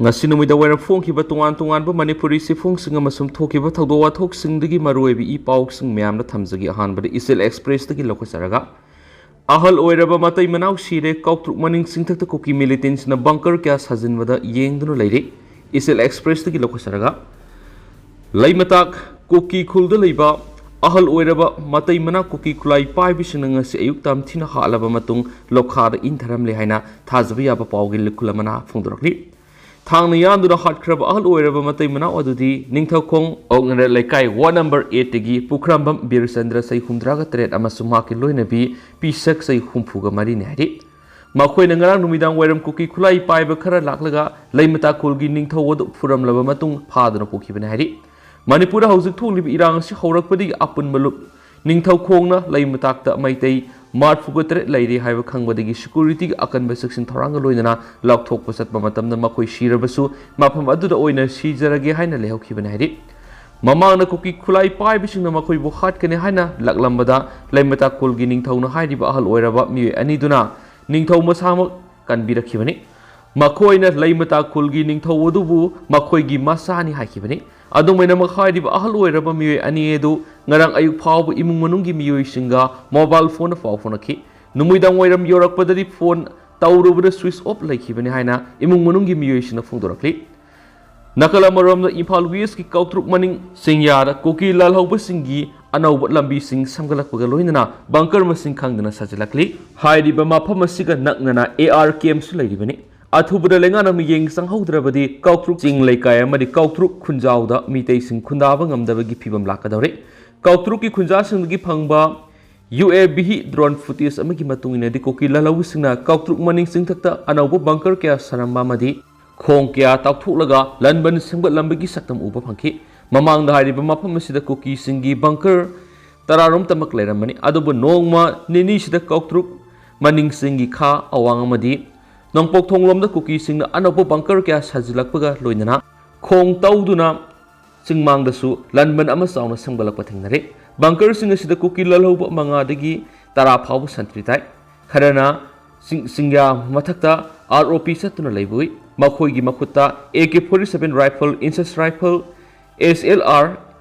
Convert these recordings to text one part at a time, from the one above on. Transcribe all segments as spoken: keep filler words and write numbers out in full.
ꯉꯁꯤ ꯅꯨꯃꯤꯗꯥꯡ ꯋꯥꯏꯔꯝ ꯐꯣꯡꯈꯤꯕ ꯇꯣꯉꯥꯟ ꯇꯣꯉꯥꯟꯕ ꯃꯅꯤꯄꯨꯔꯤ ꯆꯦꯐꯣꯡꯁꯤꯡ ꯑꯃꯁꯨꯡ ꯊꯣꯛꯈꯤꯕ ꯊꯧꯗꯣꯛ ꯋꯥꯊꯣꯛꯁꯤꯡꯗꯒꯤ ꯃꯔꯨꯑꯣꯏꯕ ꯏ ꯄꯥꯎꯁꯤꯡ ꯃꯌꯥꯝꯅ ꯊꯝꯖꯒꯦ꯫ ꯑꯍꯥꯟꯕꯗ ꯏꯆꯦꯜ ꯑꯦꯛꯁꯄ꯭ꯔꯦꯁꯇꯒꯤ ꯂꯧꯈꯠꯆꯔꯒ, ꯑꯍꯜ ꯑꯣꯏꯔꯕ ꯃꯇꯩ ꯃꯅꯥꯎ ꯁꯤꯔꯦ, ꯀꯥꯎꯇ꯭ꯔꯨꯛ ꯃꯅꯤꯡ ꯆꯤꯡꯊꯛꯇ ꯀꯨꯀꯤ ꯃꯤꯂꯤꯇꯦꯟꯁꯤꯅ ꯕꯪꯀꯔ ꯀꯌꯥ ꯁꯥꯖꯤꯟꯕꯗ ꯌꯦꯡꯗꯨꯅ ꯂꯩꯔꯤ꯫ ꯏꯆꯦꯜ ꯑꯦꯛꯁꯄ꯭ꯔꯦꯁꯇꯒꯤ ꯂꯧꯈꯠꯆꯔꯒ, ꯂꯩꯃꯇꯥꯛ ꯀꯨꯀꯤ ꯈꯨꯜꯗ ꯂꯩꯕ ꯑꯍꯜ ꯑꯣꯏꯔꯕ ꯃꯇꯩ ꯃꯅꯥꯎ ꯀꯨꯀꯤ ꯈꯨꯠꯂꯥꯏ ꯄꯥꯏꯕꯁꯤꯡꯅ ꯉꯁꯤ ꯑꯌꯨꯛ ꯇꯝꯊꯤꯅ ꯍꯥꯠꯂꯕ ꯃꯇꯨꯡ ꯂꯣꯈꯥꯗ ꯏꯟꯊꯔꯝꯂꯦ ꯍꯥꯏꯅ ꯊꯥꯖꯕ ꯌꯥꯕ ꯄꯥꯎꯒꯤ ꯂꯤꯈꯨꯜ ꯑꯃꯅ ꯐꯣꯡꯗꯣꯔꯛꯂꯤ꯫ ꯊꯥꯡꯅ ꯌꯥꯟꯗꯨꯅ ꯍꯥꯠꯈ꯭ꯔꯕ ꯑꯍꯜ ꯑꯣꯏꯔꯕ ꯃꯇꯩ ꯃꯅꯥꯎ ꯑꯗꯨꯗꯤ ꯅꯤꯡꯊꯧꯈꯣꯡ ꯑꯣꯛꯅꯔꯦ ꯂꯩꯀꯥꯏ ꯋꯥꯔꯗ ꯅꯝꯕꯔ ꯑꯩꯠꯇꯒꯤ ꯄꯨꯈ꯭ꯔꯝꯕꯝ ꯕꯤꯔꯆꯟꯗ꯭ꯔ ꯆꯍꯤ ꯍꯨꯝꯗ꯭ꯔꯥꯒ ꯇꯔꯦꯠ ꯑꯃꯁꯨꯡ ꯃꯍꯥꯛꯀꯤ ꯂꯣꯏꯅꯕꯤ ꯄꯤꯁꯛ ꯆꯍꯤ ꯍꯨꯝꯐꯨꯒ ꯃꯔꯤꯅꯤ ꯍꯥꯏꯔꯤ꯫ ꯃꯈꯣꯏꯅ ꯉꯔꯥꯡ ꯅꯨꯃꯤꯗꯥꯡ ꯋꯥꯏꯔꯝ ꯀꯨꯀꯤ ꯈꯨꯠꯂꯥꯏ ꯄꯥꯏꯕ ꯈꯔ ꯂꯥꯛꯂꯒ ꯂꯩꯃꯇꯥꯛ ꯈꯨꯜꯒꯤ ꯅꯤꯡꯊꯧ ꯑꯗꯨ ꯐꯨꯔꯝꯂꯕ ꯃꯇꯨꯡ ꯐꯥꯗꯨꯅ ꯄꯨꯈꯤꯕꯅꯤ ꯍꯥꯏꯔꯤ꯫ ꯃꯅꯤꯄꯨꯔꯗ ꯍꯧꯖꯤꯛ ꯊꯣꯛꯂꯤꯕ ꯏꯔꯥꯡ ꯑꯁꯤ ꯍꯧꯔꯛꯄꯗꯒꯤ ꯑꯄꯨꯟꯕ ꯂꯨꯞ ꯅꯤꯡꯊꯧꯈꯣꯡꯅ ꯂꯩꯃꯇꯥꯛꯇ ꯃꯩꯇꯩ ꯃꯔꯤꯐꯨꯒ ꯇꯔꯦꯠ ꯂꯩꯔꯦ ꯍꯥꯏꯕ ꯈꯪꯕꯗꯒꯤ ꯁꯦꯀ꯭ꯌꯨꯔꯤꯇꯤꯒꯤ ꯑꯀꯟꯕ ꯆꯦꯛꯁꯤꯟ ꯊꯧꯔꯥꯡꯒ ꯂꯣꯏꯅꯅ ꯂꯧꯊꯣꯛꯄ ꯆꯠꯄ ꯃꯇꯝꯗ ꯃꯈꯣꯏ ꯁꯤꯔꯕꯁꯨ ꯃꯐꯝ ꯑꯗꯨꯗ ꯑꯣꯏꯅ ꯁꯤꯖꯔꯒꯦ ꯍꯥꯏꯅ ꯂꯩꯍꯧꯈꯤꯕꯅꯤ ꯍꯥꯏꯔꯤ꯫ ꯃꯃꯥꯡꯗ ꯀꯨꯀꯤ ꯈꯨꯠꯂꯥꯏ ꯄꯥꯏꯕꯁꯤꯡꯅ ꯃꯈꯣꯏꯕꯨ ꯍꯥꯠꯀꯅꯤ ꯍꯥꯏꯅ ꯂꯥꯛꯂꯝꯕꯗ ꯂꯩꯃꯇꯥꯛ ꯈꯨꯜꯒꯤ ꯅꯤꯡꯊꯧꯅ ꯍꯥꯏꯔꯤꯕ ꯑꯍꯜ ꯑꯣꯏꯔꯕ ꯃꯤꯑꯣꯏ ꯑꯅꯤꯗꯨꯅ ꯅꯤꯡꯊꯧ ꯃꯁꯥꯃꯛ ꯀꯟꯕꯤꯔꯛꯈꯤꯕꯅꯤ꯫ ꯃꯈꯣꯏꯅ ꯂꯩꯃꯇꯥꯛ ꯈꯨꯜꯒꯤ ꯅꯤꯡꯊꯧ ꯑꯗꯨꯕꯨ ꯃꯈꯣꯏꯒꯤ ꯃꯆꯥꯅꯤ ꯍꯥꯏꯈꯤꯕꯅꯤ꯫ ꯑꯗꯨꯝ ꯑꯣꯏꯅꯃꯛ ꯍꯥꯏꯔꯤꯕ ꯑꯍꯜ ꯑꯣꯏꯔꯕ ꯃꯤꯑꯣꯏ ꯑꯅꯤ ꯑꯗꯨ ꯉꯔꯥꯡ ꯑꯌꯨꯛ ꯐꯥꯎꯕ ꯏꯃꯨꯡ ꯃꯅꯨꯡꯒꯤ ꯃꯤꯑꯣꯏꯁꯤꯡꯒ ꯃꯣꯕꯥꯏꯜ ꯐꯣꯟꯗ ꯄꯥꯎ ꯐꯥꯎꯅꯈꯤ꯫ ꯅꯨꯃꯤꯗꯥꯡ ꯋꯥꯏꯔꯝ ꯌꯧꯔꯛꯄꯗꯗꯤ ꯐꯣꯟ ꯇꯧꯔꯨꯕꯗ ꯁ꯭ꯋꯤꯆ ꯑꯣꯐ ꯂꯩꯈꯤꯕꯅꯤ ꯍꯥꯏꯅ ꯏꯃꯨꯡ ꯃꯅꯨꯡꯒꯤ ꯃꯤꯑꯣꯏꯁꯤꯡꯅ ꯐꯣꯡꯗꯣꯔꯛꯂꯤ꯫ ꯅꯥꯀꯜ ꯑꯃꯔꯣꯝꯗ ꯏꯝꯐꯥꯜ ꯋꯦꯁꯀꯤ ꯀꯥꯎꯇ꯭ꯔꯨꯛ ꯃꯅꯤꯡ ꯆꯤꯡꯌꯥꯗ ꯀꯨꯀꯤ ꯂꯥꯜꯍꯧꯕꯁꯤꯡꯒꯤ ꯑꯅꯧꯕ ꯂꯝꯕꯤꯁꯤꯡ ꯁꯦꯝꯒꯠꯂꯛꯄꯒ ꯂꯣꯏꯅꯅ ꯕꯪꯀꯔ ꯃꯁꯤꯡ ꯈꯪꯗꯅ ꯁꯥꯖꯤꯜꯂꯛꯂꯤ꯫ ꯍꯥꯏꯔꯤꯕ ꯃꯐꯝ ꯑꯁꯤꯒ ꯅꯛꯅꯅ ꯑꯦ ꯑꯥꯔ ꯀꯦꯝꯁꯨ ꯂꯩꯔꯤꯕꯅꯤ꯫ ꯑꯊꯨꯕꯗ ꯂꯩꯉꯥꯛꯅ ꯃꯤꯠꯌꯦꯡ ꯆꯪꯍꯧꯗ꯭ꯔꯕꯗꯤ ꯀꯥꯎꯇ꯭ꯔꯨꯛ ꯆꯤꯡ ꯂꯩꯀꯥꯏ ꯑꯃꯗꯤ ꯀꯥꯎꯇ꯭ꯔꯨꯛ ꯈꯨꯟꯖꯥꯎꯗ ꯃꯤꯇꯩꯁꯤꯡ ꯈꯨꯟꯗꯥꯕ ꯉꯝꯗꯕꯒꯤ ꯐꯤꯕꯝ ꯂꯥꯛꯀꯗꯧꯔꯦ꯫ ꯀꯥꯎꯇ꯭ꯔꯨꯛꯀꯤ ꯈꯨꯟꯖꯥꯁꯤꯡꯗꯒꯤ ꯐꯪꯕ U A V drone footage ꯑꯃꯒꯤ ꯃꯇꯨꯡ ꯏꯟꯅꯗꯤ ꯀꯨꯀꯤ ꯂꯥꯜꯍꯧꯕꯁꯤꯡꯅ ꯀꯥꯎꯇ꯭ꯔꯨꯛ ꯃꯅꯤꯡ ꯆꯤꯡꯊꯛꯇ ꯑꯅꯧꯕ ꯕꯪꯀꯔ ꯀꯌꯥ ꯁꯥꯔꯝꯕ ꯑꯃꯗꯤ ꯈꯣꯡ ꯀꯌꯥ ꯇꯥꯎꯊꯣꯛꯂꯒ ꯂꯟꯕꯟ ꯁꯦꯝꯒꯠꯂꯝꯕꯒꯤ ꯁꯛꯇꯝ ꯎꯕ ꯐꯪꯈꯤ꯫ ꯃꯃꯥꯡꯗ ꯍꯥꯏꯔꯤꯕ ꯃꯐꯝ ꯑꯁꯤꯗ ꯀꯨꯀꯤꯁꯤꯡꯒꯤ ꯕꯪꯀꯔ ꯇꯔꯥꯔꯣꯝꯇꯃꯛ ꯂꯩꯔꯝꯕꯅꯤ, ꯑꯗꯨꯕꯨ ꯅꯣꯡꯃ ꯅꯤꯅꯤꯁꯤꯗ ꯀꯥꯎꯇ꯭ꯔꯨꯛ ꯃꯅꯤꯡ ꯆꯤꯡꯒꯤ ꯈꯥ ꯑꯋꯥꯡ ꯑꯃꯗꯤ ꯅꯣꯡꯄꯣꯛ ꯊꯣꯡꯂꯣꯝꯗ ꯀꯨꯀꯤꯁꯤꯡꯅ ꯑꯅꯧꯕ ꯕꯪꯀꯔ ꯀꯌꯥ ꯁꯥꯖꯤꯜꯂꯛꯄꯒ ꯂꯣꯏꯅꯅ ꯈꯣꯡ ꯇꯧꯗꯨꯅ ꯆꯤꯡꯃꯥꯡꯗꯁꯨ ꯂꯟꯕꯟ ꯑꯃ ꯆꯥꯎꯅ ꯁꯦꯝꯒꯠꯂꯛꯄ ꯊꯦꯡꯅꯔꯦ꯫ ꯕꯪꯀꯔꯁꯤꯡ ꯑꯁꯤꯗ ꯀꯨꯀꯤ ꯂꯥꯜꯍꯧꯕ ꯃꯉꯥꯗꯒꯤ ꯇꯔꯥ ꯐꯥꯎꯕ ꯁꯟꯇ꯭ꯔꯤ ꯇꯥꯏ꯫ ꯈꯔꯅ ꯁꯤꯡ- ꯁꯤꯡꯌꯥ ꯃꯊꯛꯇ ꯑꯥꯔ ꯑꯣ ꯄꯤ ꯆꯠꯇꯨꯅ ꯂꯩꯕ ꯎꯏ꯫ ꯃꯈꯣꯏꯒꯤ ꯃꯈꯨꯠꯇ A K forty seven rifle, INSAS rifle, S L R,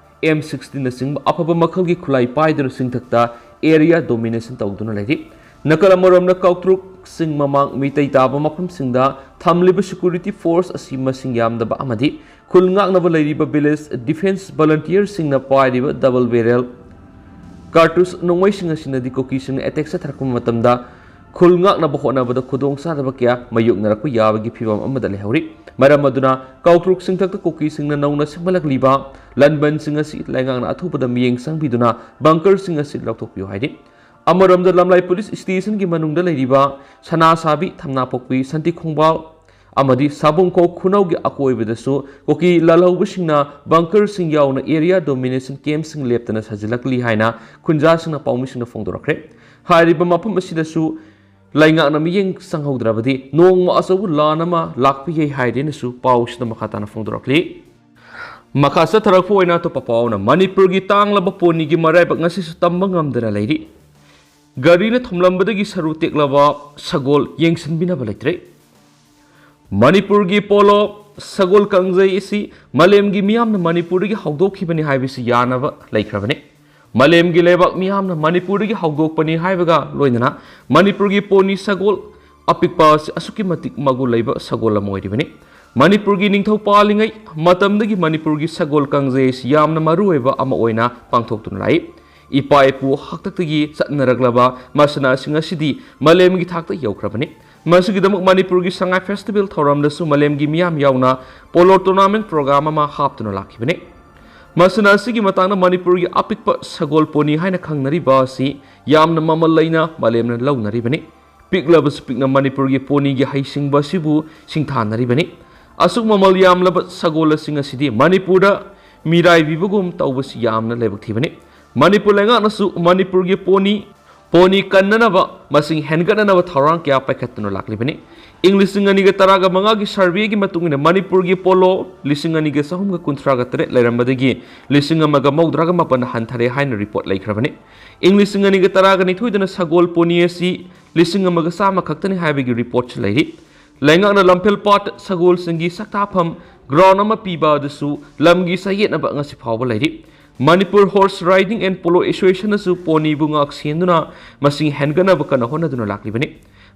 M ꯁꯤꯛꯁꯇꯤꯟꯅꯆꯤꯡꯕ ꯑꯐꯕ ꯃꯈꯜꯒꯤ ꯈꯨꯠꯂꯥꯏ ꯄꯥꯏꯗꯨꯅ ꯆꯤꯡꯊꯛꯇ ꯑꯦꯔꯤꯌꯥ ꯗꯣꯃꯤꯅꯦꯁꯟ ꯇꯧꯗꯨꯅ ꯂꯩꯔꯤ꯫ ꯅꯥꯀꯜ ꯑꯃꯔꯣꯝꯗ ꯀꯥꯎꯇ꯭ꯔꯨꯛꯁꯤꯡ ꯃꯃꯥꯡ ꯃꯤꯇꯩ ꯇꯥꯕ ꯃꯐꯝꯁꯤꯡꯗ ꯊꯝꯂꯤꯕ ꯁꯦꯀ꯭ꯌꯨꯔꯤꯇꯤ ꯐꯣꯔꯁ ꯑꯁꯤ ꯃꯁꯤꯡ ꯌꯥꯝꯗꯕ ꯑꯃꯗꯤ ꯈꯨꯜ ꯉꯥꯛꯅꯕ ꯂꯩꯔꯤꯕ ꯚꯤꯂꯦꯖ ꯗꯤꯐꯦꯟꯁ ꯚꯣꯂꯨꯟꯇꯤꯌꯔꯁꯤꯡꯅ ꯄꯥꯏꯔꯤꯕ ꯗꯕꯜ ꯕꯦꯔꯦꯜ ꯀꯥꯔꯇꯨꯁ ꯅꯣꯡꯃꯩꯁꯤꯡ ꯑꯁꯤꯅꯗꯤ ꯀꯨꯀꯤꯁꯤꯡꯅ ꯑꯦꯇꯦꯛ ꯆꯠꯊꯔꯛꯄ ꯃꯇꯝꯗ ꯈꯨꯜ ꯉꯥꯛꯅꯕ ꯍꯣꯠꯅꯕꯗ ꯈꯨꯗꯣꯡꯆꯥꯗꯕ ꯀꯌꯥ ꯃꯥꯌꯣꯛꯅꯔꯛꯄ ꯌꯥꯕꯒꯤ ꯐꯤꯚꯝ ꯑꯃꯗ ꯂꯩꯍꯧꯔꯤ꯫ ꯃꯔꯝ ꯑꯗꯨꯅ ꯀꯥꯎꯇ꯭ꯔꯨꯛ ꯆꯤꯡꯊꯛꯇ ꯀꯨꯀꯤꯁꯤꯡꯅ ꯅꯧꯅ ꯁꯦꯝꯒꯠꯂꯛꯂꯤꯕ ꯂꯥꯟꯕꯟꯁꯤꯡ ꯑꯁꯤ ꯂꯩꯉꯥꯛꯅ ꯑꯊꯨꯕꯗ ꯃꯤꯠꯌꯦꯡ ꯆꯪꯕꯤꯗꯨꯅ ꯕꯪꯀꯔꯁꯤꯡ ꯑꯁꯤ ꯂꯧꯊꯣꯛꯄꯤꯌꯨ ꯍꯥꯏꯔꯤ꯫ ꯑꯃꯔꯣꯝꯗ ꯂꯝꯂꯥꯏ ꯄꯨꯂꯤꯁ ꯁ꯭ꯇꯦꯁꯟꯒꯤ ꯃꯅꯨꯡꯗ ꯂꯩꯔꯤꯕ ꯁꯅꯥꯁꯥꯕꯤ, ꯊꯝꯅꯥꯄꯣꯛꯄꯤ, ꯁꯟꯇꯤ ꯈꯣꯡꯕꯥꯜ ꯑꯃꯗꯤ ꯁꯥꯕꯨꯡꯈꯣꯛ ꯈꯨꯅꯧꯒꯤ ꯑꯀꯣꯏꯕꯗꯁꯨ ꯀꯨꯀꯤ ꯂꯥꯜꯍꯧꯕꯁꯤꯡꯅ ꯕꯪꯀꯔꯁꯤꯡ ꯌꯥꯎꯅ ꯑꯦꯔꯤꯌꯥ ꯗꯣꯃꯤꯅꯦꯁꯟ ꯀꯦꯝꯞꯁꯤꯡ ꯂꯦꯞꯇꯅ ꯁꯥꯖꯤꯜꯂꯛꯂꯤ ꯍꯥꯏꯅ ꯈꯨꯟꯖꯥꯁꯤꯡꯅ ꯄꯥꯎꯃꯤꯁꯤꯡꯗ ꯐꯣꯡꯗꯣꯔꯛꯈ꯭ꯔꯦ꯫ ꯍꯥꯏꯔꯤꯕ ꯃꯐꯝ ꯑꯁꯤꯗꯁꯨ ꯂꯩꯉꯥꯛꯅ ꯃꯤꯠꯌꯦꯡ ꯆꯪꯍꯧꯗ꯭ꯔꯕꯗꯤ ꯅꯣꯡꯃ ꯑꯆꯧꯕ ꯂꯥꯟ ꯑꯃ ꯂꯥꯛꯄ ꯌꯥꯏ ꯍꯥꯏꯔꯦꯅꯁꯨ ꯄꯥꯎꯁꯤꯗ ꯃꯈꯥ ꯇꯥꯅ ꯐꯣꯡꯗꯣꯔꯛꯂꯤ꯫ ꯃꯈꯥ ꯆꯠꯊꯔꯛꯄ ꯑꯣꯏꯅ ꯑꯇꯣꯞꯄ ꯄꯥꯎ ꯑꯃꯅ ꯃꯅꯤꯄꯨꯔꯒꯤ ꯇꯥꯡꯂꯕ ꯄꯣꯅꯤꯒꯤ ꯃꯔꯥꯏꯕꯛ ꯉꯁꯤꯁꯨ ꯇꯝꯕ ꯉꯝꯗꯅ ꯂꯩꯔꯤ꯫ ꯒꯥꯔꯤꯅ ꯊꯣꯝꯂꯝꯕꯗꯒꯤ ꯁꯔꯨ ꯇꯦꯛꯂꯕ ꯁꯒꯣꯜ ꯌꯦꯡꯁꯤꯟꯕꯤꯅꯕ ꯂꯩꯇ꯭ꯔꯦ꯫ ꯃꯅꯤꯄꯨꯔꯒꯤ ꯄꯣꯂꯣ ꯁꯒꯣꯜ ꯀꯥꯡꯖꯩ ꯑꯁꯤ ꯃꯥꯂꯦꯝꯒꯤ ꯃꯤꯌꯥꯝꯅ ꯃꯅꯤꯄꯨꯔꯗꯒꯤ ꯍꯧꯗꯣꯛꯈꯤꯕꯅꯤ ꯍꯥꯏꯕꯁꯤ ꯌꯥꯅꯕ ꯂꯩꯈ꯭ꯔꯕꯅꯤ꯫ ꯃꯥꯂꯦꯝꯒꯤ ꯂꯩꯕꯥꯛ ꯃꯤꯌꯥꯝꯅ ꯃꯅꯤꯄꯨꯔꯗꯒꯤ ꯍꯧꯗꯣꯛꯄꯅꯤ ꯍꯥꯏꯕꯒ ꯂꯣꯏꯅꯅ ꯃꯅꯤꯄꯨꯔꯒꯤ ꯄꯣꯅꯤ ꯁꯒꯣꯜ ꯑꯄꯤꯛꯄ ꯑꯁꯤ ꯑꯁꯨꯛꯀꯤ ꯃꯇꯤꯛ ꯃꯒꯨꯟ ꯂꯩꯕ ꯁꯒꯣꯜ ꯑꯃ ꯑꯣꯏꯔꯤꯕꯅꯤ꯫ ꯃꯅꯤꯄꯨꯔꯒꯤ ꯅꯤꯡꯊꯧ ꯄꯥꯜꯂꯤꯉꯩ ꯃꯇꯝꯗꯒꯤ ꯃꯅꯤꯄꯨꯔꯒꯤ ꯁꯒꯣꯜ ꯀꯥꯡꯖꯩ ꯑꯁꯤ ꯌꯥꯝꯅ ꯃꯔꯨꯑꯣꯏꯕ ꯑꯃ ꯑꯣꯏꯅ ꯄꯥꯡꯊꯣꯛꯇꯨꯅ ꯂꯥꯛꯏ꯫ ꯏꯄꯥ ꯏꯄꯨ ꯍꯥꯛꯇꯛꯇꯒꯤ ꯆꯠꯅꯔꯛꯂꯕ ꯃꯁꯥꯟꯅꯁꯤꯡ ꯑꯁꯤꯗꯤ ꯃꯥꯂꯦꯝꯒꯤ ꯊꯥꯛꯇ ꯌꯧꯈ꯭ꯔꯕꯅꯤ꯫ ꯃꯁꯤꯒꯤꯗꯃꯛ ꯃꯅꯤꯄꯨꯔꯒꯤ ꯁꯉꯥꯏ ꯐꯦꯁꯇꯤꯚꯦꯜ ꯊꯧꯔꯝꯗꯁꯨ ꯃꯥꯂꯦꯝꯒꯤ ꯃꯤꯌꯥꯝ ꯌꯥꯎꯅ ꯄꯣꯂꯣ ꯇꯣꯔꯅꯥꯃꯦꯟꯠ ꯄ꯭ꯔꯣꯒ꯭ꯔꯥꯝ ꯑꯃ ꯍꯥꯞꯇꯨꯅ ꯂꯥꯛꯈꯤꯕꯅꯤ꯫ ꯃꯁꯥꯟꯅ ꯑꯁꯤꯒꯤ ꯃꯇꯥꯡꯗ ꯃꯅꯤꯄꯨꯔꯒꯤ ꯑꯄꯤꯛꯄ ꯁꯒꯣꯜ ꯄꯣꯅꯤ ꯍꯥꯏꯅ ꯈꯪꯅꯔꯤꯕ ꯑꯁꯤ ꯌꯥꯝꯅ ꯃꯃꯜ ꯂꯩꯅ ꯃꯥꯂꯦꯝꯅ ꯂꯧꯅꯔꯤꯕꯅꯤ꯫ ꯄꯤꯛꯂꯕꯁꯨ ꯄꯤꯛꯅ ꯃꯅꯤꯄꯨꯔꯒꯤ ꯄꯣꯅꯤꯒꯤ ꯍꯩꯁꯤꯡꯕ ꯑꯁꯤꯕꯨ ꯁꯤꯡꯊꯥꯅꯔꯤꯕꯅꯤ꯫ ꯑꯁꯨꯛ ꯃꯃꯜ ꯌꯥꯝꯂꯕ ꯁꯒꯣꯜꯁꯤꯡ ꯑꯁꯤꯗꯤ ꯃꯅꯤꯄꯨꯔꯗ ꯃꯤꯔꯥꯏꯕꯤꯕꯒꯨꯝ ꯇꯧꯕꯁꯤ ꯌꯥꯝꯅ ꯂꯥꯏꯕꯛ ꯊꯤꯕꯅꯤ꯫ ꯃꯅꯤꯄꯨꯔ ꯂꯩꯉꯥꯛꯅꯁꯨ ꯃꯅꯤꯄꯨꯔꯒꯤ ꯄꯣꯅꯤ, ꯄꯣꯅꯤ ꯀꯟꯅꯅꯕ, ꯃꯁꯤꯡ ꯍꯦꯟꯒꯠꯅꯅꯕ ꯊꯧꯔꯥꯡ ꯀꯌꯥ ꯄꯥꯏꯈꯠꯇꯨꯅ ꯂꯥꯛꯂꯤꯕꯅꯤ꯫ ꯏꯪ ꯂꯤꯁꯤꯡ ꯑꯅꯤꯒ ꯇꯔꯥꯒ ꯃꯉꯥꯒꯤ ꯁꯔꯚꯦꯒꯤ ꯃꯇꯨꯡ ꯏꯟꯅ ꯃꯅꯤꯄꯨꯔꯒꯤ ꯄꯣꯂꯣ ꯂꯤꯁꯤꯡ ꯑꯅꯤꯒ ꯆꯍꯨꯝꯒ ꯀꯨꯟꯊ꯭ꯔꯥꯒ ꯇꯔꯦꯠ ꯂꯩꯔꯝꯕꯗꯒꯤ ꯂꯤꯁꯤꯡ ꯑꯃꯒ ꯃꯧꯗ꯭ꯔꯥꯒ ꯃꯥꯄꯟ ꯍꯟꯊꯔꯦ ꯍꯥꯏꯅ ꯔꯤꯄꯣꯔꯠ ꯂꯩꯈ꯭ꯔꯕꯅꯤ꯫ ꯏꯪ ꯂꯤꯁꯤꯡ ꯑꯅꯤꯒ ꯇꯔꯥꯒ ꯅꯤꯊꯣꯏꯗꯅ ꯁꯒꯣꯜ ꯄꯣꯅꯤ ꯑꯁꯤ ꯂꯤꯁꯤꯡ ꯑꯃꯒ ꯆꯥꯝꯃ ꯈꯛꯇꯅꯤ ꯍꯥꯏꯕꯒꯤ ꯔꯤꯄꯣꯔꯠꯁꯨ ꯂꯩꯔꯤ꯫ ꯂꯩꯉꯥꯛꯅ ꯂꯝꯐꯦꯜ ꯄꯥꯠ ꯁꯒꯣꯜꯁꯤꯡꯒꯤ ꯁꯛꯇꯥꯐꯝ ꯒ꯭ꯔꯥꯎꯟ ꯑꯃ ꯄꯤꯕ ꯑꯗꯨꯁꯨ ꯂꯝꯒꯤ ꯆꯌꯦꯠꯅꯕ ꯉꯁꯤ ꯐꯥꯎꯕ ꯂꯩꯔꯤ꯫ Manipur horse riding and polo ꯑꯦꯁꯣꯁꯤꯌꯦꯁꯟꯅꯁꯨ ꯄꯣꯅꯤꯕꯨ ꯉꯥꯛ ꯁꯦꯟꯗꯨꯅ ꯃꯁꯤꯡ ꯍꯦꯟꯒꯠꯅꯕ ꯀꯟꯅ ꯍꯣꯠꯅꯗꯨꯅ ꯂꯥꯛꯂꯤꯕꯅꯤ꯫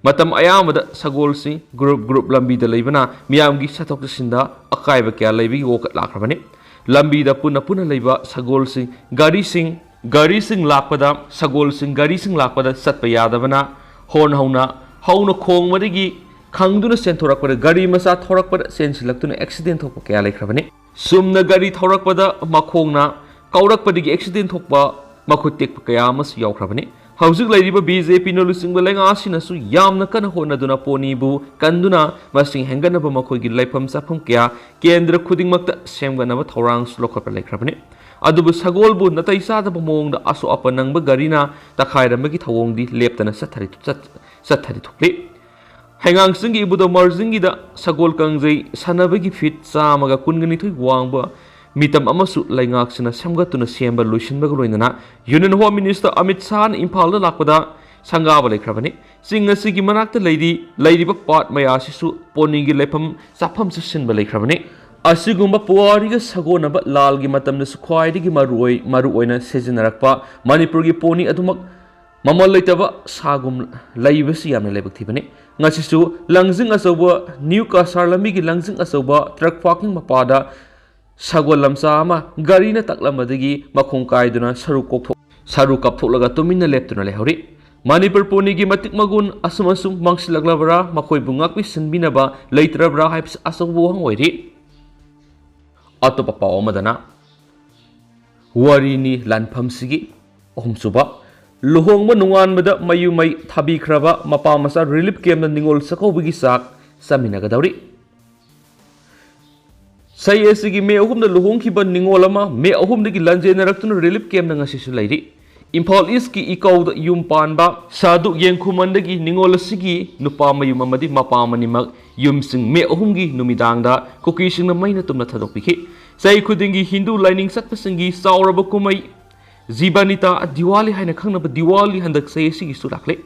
ꯃꯇꯝ ꯑꯌꯥꯝꯕꯗ ꯁꯒꯣꯜꯁꯤꯡ ꯒ꯭ꯔꯨꯞ ꯒ꯭ꯔꯨꯞ ꯂꯝꯕꯤꯗ ꯂꯩꯕꯅ ꯃꯤꯌꯥꯝꯒꯤ ꯆꯠꯊꯣꯛ ꯆꯠꯁꯤꯟꯗ ꯑꯀꯥꯏꯕ ꯀꯌꯥ ꯂꯩꯕꯒꯤ ꯋꯥꯀꯠ ꯂꯥꯛꯈ꯭ꯔꯕꯅꯤ꯫ ꯂꯝꯕꯤꯗ ꯄꯨꯟꯅ ꯄꯨꯟꯅ ꯂꯩꯕ ꯁꯒꯣꯜꯁꯤꯡ, ꯒꯥꯔꯤꯁꯤꯡ, ꯒꯥꯔꯤꯁꯤꯡ ꯂꯥꯛꯄꯗ, ꯁꯒꯣꯜꯁꯤꯡ, ꯒꯥꯔꯤꯁꯤꯡ ꯂꯥꯛꯄꯗ ꯆꯠꯄ ꯌꯥꯗꯕꯅ ꯍꯣꯔꯟ ꯍꯧꯅ, ꯍꯧꯅ ꯈꯣꯡꯕꯗꯒꯤ ꯈꯪꯗꯨꯅ ꯆꯦꯟꯊꯣꯔꯛꯄꯗ ꯒꯥꯔꯤ ꯃꯆꯥ ꯊꯧꯔꯛꯄꯗ ꯆꯦꯟꯁꯤꯜꯂꯛꯇꯨꯅ ꯑꯦꯛꯁꯤꯗꯦꯟ ꯊꯣꯛꯄ ꯀꯌꯥ ꯂꯩꯈ꯭ꯔꯕꯅꯤ꯫ ꯆꯨꯝꯅ ꯒꯥꯔꯤ ꯊꯧꯔꯛꯄꯗ ꯃꯈꯣꯡꯅ ꯀꯥꯎꯔꯛꯄꯗꯒꯤ ꯑꯦꯛꯁꯤꯗꯦꯟ ꯊꯣꯛꯄ, ꯃꯈꯨꯠ ꯇꯦꯛꯄ ꯀꯌꯥ ꯑꯃꯁꯨ ꯌꯥꯎꯈ꯭ꯔꯕꯅꯤ꯫ ꯍꯧꯖꯤꯛ ꯂꯩꯔꯤꯕ ꯕꯤ ꯖꯦ ꯄꯤꯅ ꯂꯨꯆꯤꯡꯕ ꯂꯩꯉꯥꯛ ꯑꯁꯤꯅꯁꯨ ꯌꯥꯝꯅ ꯀꯟꯅ ꯍꯣꯠꯅꯗꯨꯅ ꯄꯣꯅꯤꯕꯨ ꯀꯟꯗꯨꯅ ꯃꯁꯤꯡ ꯍꯦꯟꯒꯠꯅꯕ ꯃꯈꯣꯏꯒꯤ ꯂꯩꯐꯝ ꯆꯥꯐꯝ ꯀꯌꯥ ꯀꯦꯟꯗ꯭ꯔ ꯈꯨꯗꯤꯡꯃꯛꯇ ꯁꯦꯝꯒꯠꯅꯕ ꯊꯧꯔꯥꯡꯁꯨ ꯂꯧꯈꯠꯄ ꯂꯩꯈ꯭ꯔꯕꯅꯤ꯫ ꯑꯗꯨꯕꯨ ꯁꯒꯣꯜꯕꯨ ꯅꯥꯇꯩ ꯆꯥꯗꯕ ꯃꯑꯣꯡꯗ ꯑꯁꯣꯛ ꯑꯄꯟ ꯅꯪꯕ ꯒꯥꯔꯤꯅ ꯇꯛꯈꯥꯏꯔꯝꯕꯒꯤ ꯊꯧꯑꯣꯡꯗꯤ ꯂꯦꯞꯇꯅ ꯆꯠꯊꯔꯤ, ꯆꯠ-, ꯆꯠꯊꯔꯤ ꯊꯣꯛꯂꯤ꯫ ꯍꯩꯉꯥꯡ ꯆꯤꯡꯒꯤ ꯏꯕꯨꯙꯧ ꯃꯥꯔꯖꯤꯡꯒꯤꯗ ꯁꯒꯣꯜ ꯀꯥꯡꯖꯩ ꯁꯥꯟꯅꯕꯒꯤ ꯐꯤꯠ ꯆꯥꯝꯃꯒ ꯀꯨꯟꯒ ꯅꯤꯊꯣꯏ ꯋꯥꯡꯕ ꯃꯤꯇꯝ ꯑꯃꯁꯨ ꯂꯩꯉꯥꯛꯁꯤꯅ ꯁꯦꯝꯒꯠꯇꯨꯅ ꯁꯦꯝꯕ ꯂꯣꯏꯁꯤꯟꯕꯒ ꯂꯣꯏꯅꯅ Union Home Minister ꯑꯃꯤꯠ ꯁꯥꯍꯅ ꯏꯝꯐꯥꯜꯗ ꯂꯥꯛꯄꯗ ꯁꯪꯒꯥꯕ ꯂꯩꯈ꯭ꯔꯕꯅꯤ꯫ ꯆꯤꯡ ꯑꯁꯤꯒꯤ ꯃꯅꯥꯛꯇ ꯂꯩꯔꯤ, ꯂꯩꯔꯤꯕ ꯄꯥꯠ ꯃꯌꯥ ꯑꯁꯤꯁꯨ ꯄꯣꯅꯤꯒꯤ ꯂꯩꯐꯝ ꯆꯥꯐꯝꯁꯨ ꯁꯤꯟꯕ ꯂꯩꯈ꯭ꯔꯕꯅꯤ꯫ ꯑꯁꯤꯒꯨꯝꯕ ꯄꯨꯋꯥꯔꯤꯒ ꯁꯥꯒꯣꯟꯅꯕ ꯂꯥꯜꯒꯤ ꯃꯇꯝꯗꯁꯨ ꯈ꯭ꯋꯥꯏꯗꯒꯤ ꯃꯔꯨꯑꯣꯏ-, ꯃꯔꯨꯑꯣꯏꯅ ꯁꯤꯖꯤꯟꯅꯔꯛꯄ ꯃꯅꯤꯄꯨꯔꯒꯤ ꯄꯣꯅꯤ ꯑꯗꯨꯃꯛ ꯃꯃꯜ ꯂꯩꯇꯕ ꯁꯥꯒꯨꯝ ꯂꯩꯕꯁꯤ ꯌꯥꯝꯅ ꯂꯥꯏꯕꯛ ꯊꯤꯕꯅꯤ꯫ ꯉꯁꯤꯁꯨ ꯂꯪꯖꯤꯡ ꯑꯆꯧꯕ, ꯅ꯭ꯌꯨ ꯀꯁꯥꯔ ꯂꯝꯕꯤꯒꯤ ꯂꯪꯖꯤꯡ ꯑꯆꯧꯕ ꯇ꯭ꯔꯛ ꯄꯥꯔꯀꯤꯡ ꯃꯄꯥꯗ ꯁꯒꯣꯜ ꯂꯝꯆꯥ ꯑꯃ ꯒꯥꯔꯤꯅ ꯇꯛꯂꯝꯕꯗꯒꯤ ꯃꯈꯣꯡ ꯀꯥꯏꯗꯨꯅ ꯁꯔꯨ ꯀꯣꯛꯊꯣꯛ-, ꯁꯔꯨ ꯀꯞꯊꯣꯛꯂꯒ ꯇꯨꯃꯤꯟꯅ ꯂꯦꯞꯇꯨꯅ ꯂꯩꯍꯧꯔꯤ꯫ ꯃꯅꯤꯄꯨꯔ ꯄꯣꯅꯤꯒꯤ ꯃꯇꯤꯛ ꯃꯒꯨꯟ ꯑꯁꯨꯝ ꯑꯁꯨꯝ ꯃꯥꯡꯁꯤꯜꯂꯛꯂꯕ꯭ꯔꯥ, ꯃꯈꯣꯏꯕꯨ ꯉꯥꯛꯄꯤ ꯁꯤꯟꯕꯤꯅꯕ ꯂꯩꯇ꯭ꯔꯕ꯭ꯔꯥ ꯍꯥꯏꯕꯁꯤ ꯑꯆꯧꯕ ꯋꯥꯍꯪ ꯑꯣꯏꯔꯤ꯫ ꯑꯇꯣꯞꯄ ꯄꯥꯎ ꯑꯃꯗꯅ, ꯋꯥꯔꯤꯅꯤ ꯂꯥꯟꯐꯝꯁꯤꯒꯤ ꯑꯍꯨꯝꯁꯨꯕ, ꯂꯨꯍꯣꯡꯕ ꯅꯣꯡꯉꯥꯟꯕꯗ ꯃꯌꯨꯝ ꯃꯩ ꯊꯥꯕꯤꯈ꯭ꯔꯕ ꯃꯄꯥ ꯃꯆꯥ ꯔꯤꯂꯤꯐ ꯀꯦꯝꯞꯇ ꯅꯤꯉꯣꯜ ꯆꯥꯛꯀꯧꯕꯒꯤ ꯆꯥꯛ ꯆꯥꯃꯤꯟꯅꯒꯗꯧꯔꯤ꯫ ꯆꯍꯤ ꯑꯁꯤꯒꯤ ꯃꯦ ꯑꯍꯨꯝꯗ ꯂꯨꯍꯣꯡꯈꯤꯕ ꯅꯤꯉꯣꯜ ꯑꯃ ꯃꯦ ꯑꯍꯨꯝꯗꯒꯤ ꯂꯥꯟꯖꯦꯟꯅꯔꯛꯇꯨꯅ ꯔꯤꯂꯤꯐ ꯀꯦꯝꯞꯇ ꯉꯁꯤꯁꯨ ꯂꯩꯔꯤ꯫ ꯏꯝꯐꯥꯜ ꯏꯁꯀꯤ ꯏꯀꯧꯗ ꯌꯨꯝ ꯄꯥꯟꯕ ꯁꯥꯗꯨ ꯌꯦꯡꯈꯨꯃꯟꯗꯒꯤ ꯅꯤꯉꯣꯜ ꯑꯁꯤꯒꯤ ꯅꯨꯄꯥ ꯃꯌꯨꯝ ꯑꯃꯗꯤ ꯃꯄꯥ ꯑꯅꯤꯃꯛ ꯌꯨꯝꯁꯤꯡ ꯃꯦ ꯑꯍꯨꯝꯒꯤ ꯅꯨꯃꯤꯗꯥꯡꯗ ꯀꯨꯀꯤꯁꯤꯡꯅ ꯃꯩꯅ ꯇꯨꯝꯅ ꯊꯥꯗꯣꯛꯄꯤꯈꯤ꯫ ꯆꯍꯤ ꯈꯨꯗꯤꯡꯒꯤ ꯍꯤꯟꯗꯨ ꯂꯥꯏꯅꯤꯡ ꯆꯠꯄꯁꯤꯡꯒꯤ ꯆꯥꯎꯔꯕ ꯀꯨꯝꯍꯩ ꯖꯤꯕꯥꯅꯤꯇꯥ ꯗꯤꯋꯥꯂꯤ ꯍꯥꯏꯅ ꯈꯪꯅꯕ ꯗꯤꯋꯥꯂꯤ ꯍꯟꯗꯛ ꯆꯍꯤ ꯑꯁꯤꯒꯤꯁꯨ ꯂꯥꯛꯂꯦ꯫